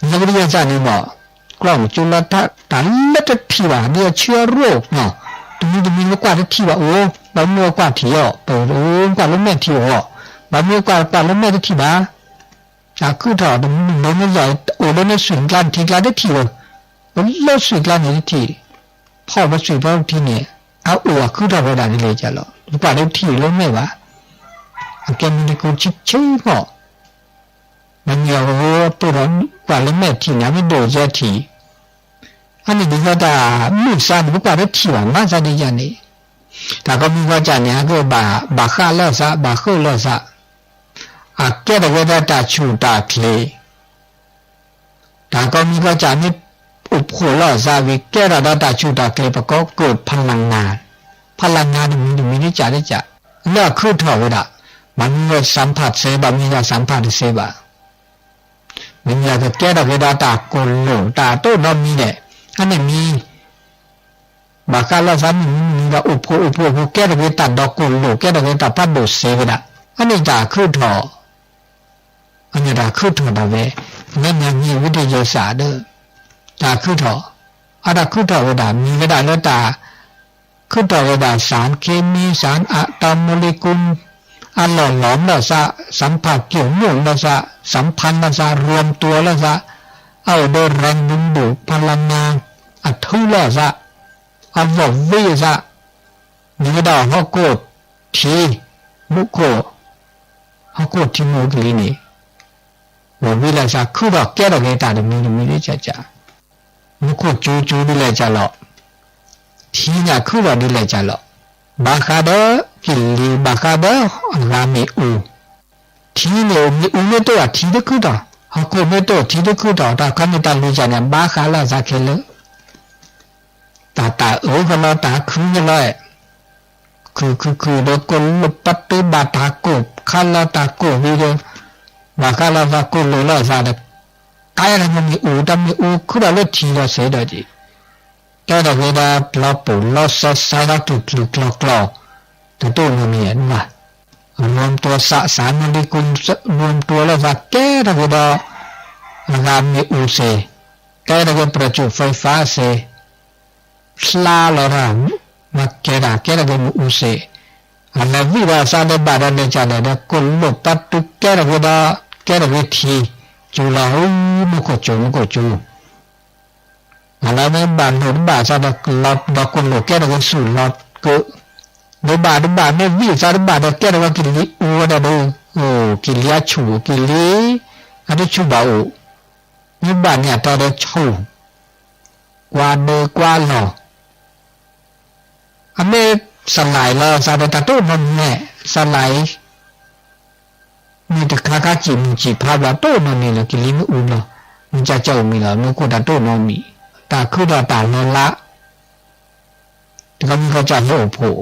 လၢကဒုးယၤစၢ်န့ၣ်ဘၣ်, ကျီၢ်မူကၠိလီထး တၢ်လၢတထံၣ်ဘၣ် ဒ်အဆၢအရိၣ်နီၤ, တမံၤတမံၤလၢကွၢ်တထံၣ်ဘၣ်အိၣ်, ဘၣ်မနုၤအကွၢ်ထံၣ်အီၤ, ပအိၣ်ကွၢ်လၢမဲာ်ထံၣ်အီၤ, ဘၣ်မနုၤကွၢ်ကွၢ်လၢမဲာ်တထံၣ်ဘၣ် တၢ်ခုၣ်ထီၣ်တမုၢ်လၢမ့ၢ်ယီၤ အိၣ်လၢနဆွံၣ်ကျါနထံကျါတထံၣ်ဘၣ်, အိၣ်လၢဆွံၣ်ကျါန့ၣ်တထံၣ်, ဖီၣ်ပဆွံၣ်ဖီပထံန့ၣ်, အအိၣ်အခုၣ်ထီၣ်ဝဲဒၣ်ဒ်လဲၣ်ကလီၤ, နကွၢ်လၢထံၣ်လၢမဲာ်ဘၣ်, အကဲမူလ့ကူဆ့ဆ့မီၢ်, မ့မ့ၢ်အဝဲပၢၢ်ထီၣ်ကွၢ်လၢမဲာ်ထံၣ်န့ၣ် အမ့ၢ်ဒိၣ်ယဲထံၣ် အန့ၣ်ဒ်သိးတၢ်မုၢ်စါန့ၣ် ပကွၢ်တထံၣ်ဘၣ် မၤသးဒ်ယၤန့ၣ်, တၢ်ကီမံၤကီၢ်စၢ်န့ၣ် အကဘၣ် ဘၣ်ဃးလိာ်သး ဘၣ်ဃုလိာ်သး, အကဲထီၣ်ဝဲဒၣ်တၢ်ဆူၣ်တၢ်ချ့, တၢ်ကီမံၤကီၢ်စၢ်မ့ၢ်အိၣ်ဖှိၣ်လိာ်သးဝံၤ ကဲထီၣ်ဒီးတၢ်ဆူၣ်တၢ်ချ့ ပကိးကၢၣ်ဖလနၤ, ဖလနၤတမံၤတမံၤဒ်ကးဒ်ကး, လၢအခုၣ်ထီၣ်ဝဲဒၣ်, ဘၣ်မနုၤဝဲစၢဖးစ့ဘၣ် မ့ၢ်ဒၣ်စၢဖးတစ့ဘၣ် မ့မ့ၢ်ကကဲထီၣ်က့ၤဒီးတၢ်ကိၢ်လိာ် တၢ်တိၢ်နီတမံၤန့ၣ်, အန့ၣ်မံၤ, ဘၣ်ဃးလိာ်သးမံၤမံၤမံၤဒီး အိၣ်ဖှိၣ်အိၣ်ဖှိၣ်အိၣ်ဖှိၣ် ကဲထီၣ်က့ၤတၢ်ဒီးကိၢ်လိာ် ကဲထီၣ်က့ၤတၢ်ဖးဒိၣ်စ့ဝဲဒၣ်, အန့ၣ်တၢ်ခုၣ်ထီၣ်, အန့ၣ်တၢ်ခုၣ်ထီၣ်ဒၣ်ဝဲ, လၢနမံၤဝံၤတယဲစးဒီး, တၢ်ခုၣ်ထီၣ်, အတၢ်ခုၣ်ထီၣ်ဝဲဒၣ် မံၤဝဲဒၣ်လၢတၢ် ခုၣ်ထီၣ်ဝဲဒၣ် စၢ်ခ့မံ စၢ်အတၢ်မူလ့ကူ အလီၢ်လီၤလိာ်သး စၢ်ဖးက့ၢ်မိၢ်လိာ်သး စၢ်ဖးလိာ်သး ရူမ်တူၤလိာ်သး အအိၣ်ဒီး ရၢၣ်ဘူၣ်ဘူၣ် ဖလနၤ အထူလိာ်သး အလီၢ်ဝံအသး မ့ၢ်ဝဲဒၣ်ဟီၣ်ခိၣ်ထံ မူခိၣ် ဟီၣ်ခိၣ်ထံမူကလံၤန့ၣ် လီၢ်ဝံလိာ်သး ခုၣ်ထီၣ်ကဲထီၣ်က့ၤတၢ်တမံၤတမံၤဒ်ကးကး မူခိၣ်ကၠိကၠိဒ်လဲၣ်ကးလီၤ, ထံန့ၣ်ခုၣ်ထီၣ်ဒ်လဲၣ်ကးလီၤ, ဘၣ်ဃးဒီးကလံၤ ဘၣ်ဃးဒီးအဂၤမ့ၣ်အူ, ထံန့ၣ် မ့ၣ်အူမ့ၢ်တအိၣ်ထံတခုၣ်ထီၣ်, ဟီၣ်ခိၣ်မ့ၢ်တအိၣ်ထံတခုၣ်ထီၣ်, တၢ်ခီန့ၣ်တၢ်လွံၢ်ကးန့ၣ် ဘၣ်ဃးလိာ်သးခဲလၢာ် တၢ်တၢ်အၢကလီၤ တၢ်ခုကလီၤ, ခုၣ်ခုၣ်ခုၣ်ဒီးကိၢ်လိာ်ပတုဘၣ်တၢ်ကိၢ်ခါလီၤတၢ်ကိၢ်ဝံၤဒီး, ဘၣ်ဃးလိာ်သးကိၢ်လိာ်လိာ်သးဒီး, ကဲထီၣ်မ့ၢ်အူ တၢ်မ့ၣ်အူခုၣ်ထီၣ်လၢထံဒီးစ့ဒီးက့ၤ, ကဲထီၣ်က့ၤဒီးလီၤပူၤလီၤစဲးစဲးလီၤကျူၤကျူၤကျီၤကျီၤ, တတိၢ်နီတမံၤဘၣ်, ရူမ်တူၤစးစးမူလ့ကူ ရူမ်တူၤလိာ်သးကဲထီၣ်က့ၤဒီး, အဂၤမ့ၣ်အူစ့, ကဲထီၣ်က့ၤ ประจุไฟฟ้า စ့ ဖျါလီၤတၢ်, မၤကဲတၢ်ကဲထီၣ်က့ၤမ့ၣ်အူစ့, အလီၢ်ဝံဒီးသးဒီးဘၣ်ဒီးလဲၤကၢ်လဲၣ်ဒီး ကိၢ်လိာ်ပတုကဲထီၣ်က့ၤဒီး, ကဲထီၣ်က့ၤထံ, ကၠိလီၤဟူ မူခိၣ်ကၠိ မူခိၣ်ကၠိ, အလီၢ်မ့ၢ်ဘၣ်လိာ်တဘၣ်သးဒီး လီၤဒီးကိၢ်လိာ်ကဲထီၣ်က့ၤဆူၣ်လီၤကၢး, ဒီးဘၣ်တဘၣ်မ့ၢ်ဝံသးတဘၣ်ဒီး ကဲထီၣ်ဝဲကလံၤအူဝဲဒၣ်ဒီး, ကလံၤအဆူၣ် ကလံၤ, အတဆူၣ်ဘၣ်အိၣ်, မ့ၢ်ဘၣ်န့ၣ်အတီဒီးဆူၣ် ကွၢ်ဒၢကွၢ်လီၤ, အမ့ၢ်စလၢ်လီၤသးဒီးတၢ်တိၢ်နီတမံၤ, စလၢ်, မ့ၢ်တခါခါစံၣ်မုၢ်စံၣ်ဖးဘျီ တိၢ်နီတမံၤလီၤ ကလံၤမ့ၣ်အူဘျီ, မ့ၢ်ကၢ်ကၢ်အိၣ်မံၤလီၤ မ့ၢ်ခိၣ်တၢ်တိၢ်နီတမံၤ, တၢ်ခုၣ်ထီၣ်တၢ်လီၤလး, တခီမ့ၢ်ကၢ်ကၢ်ဟဲအိၣ်ဖှိၣ်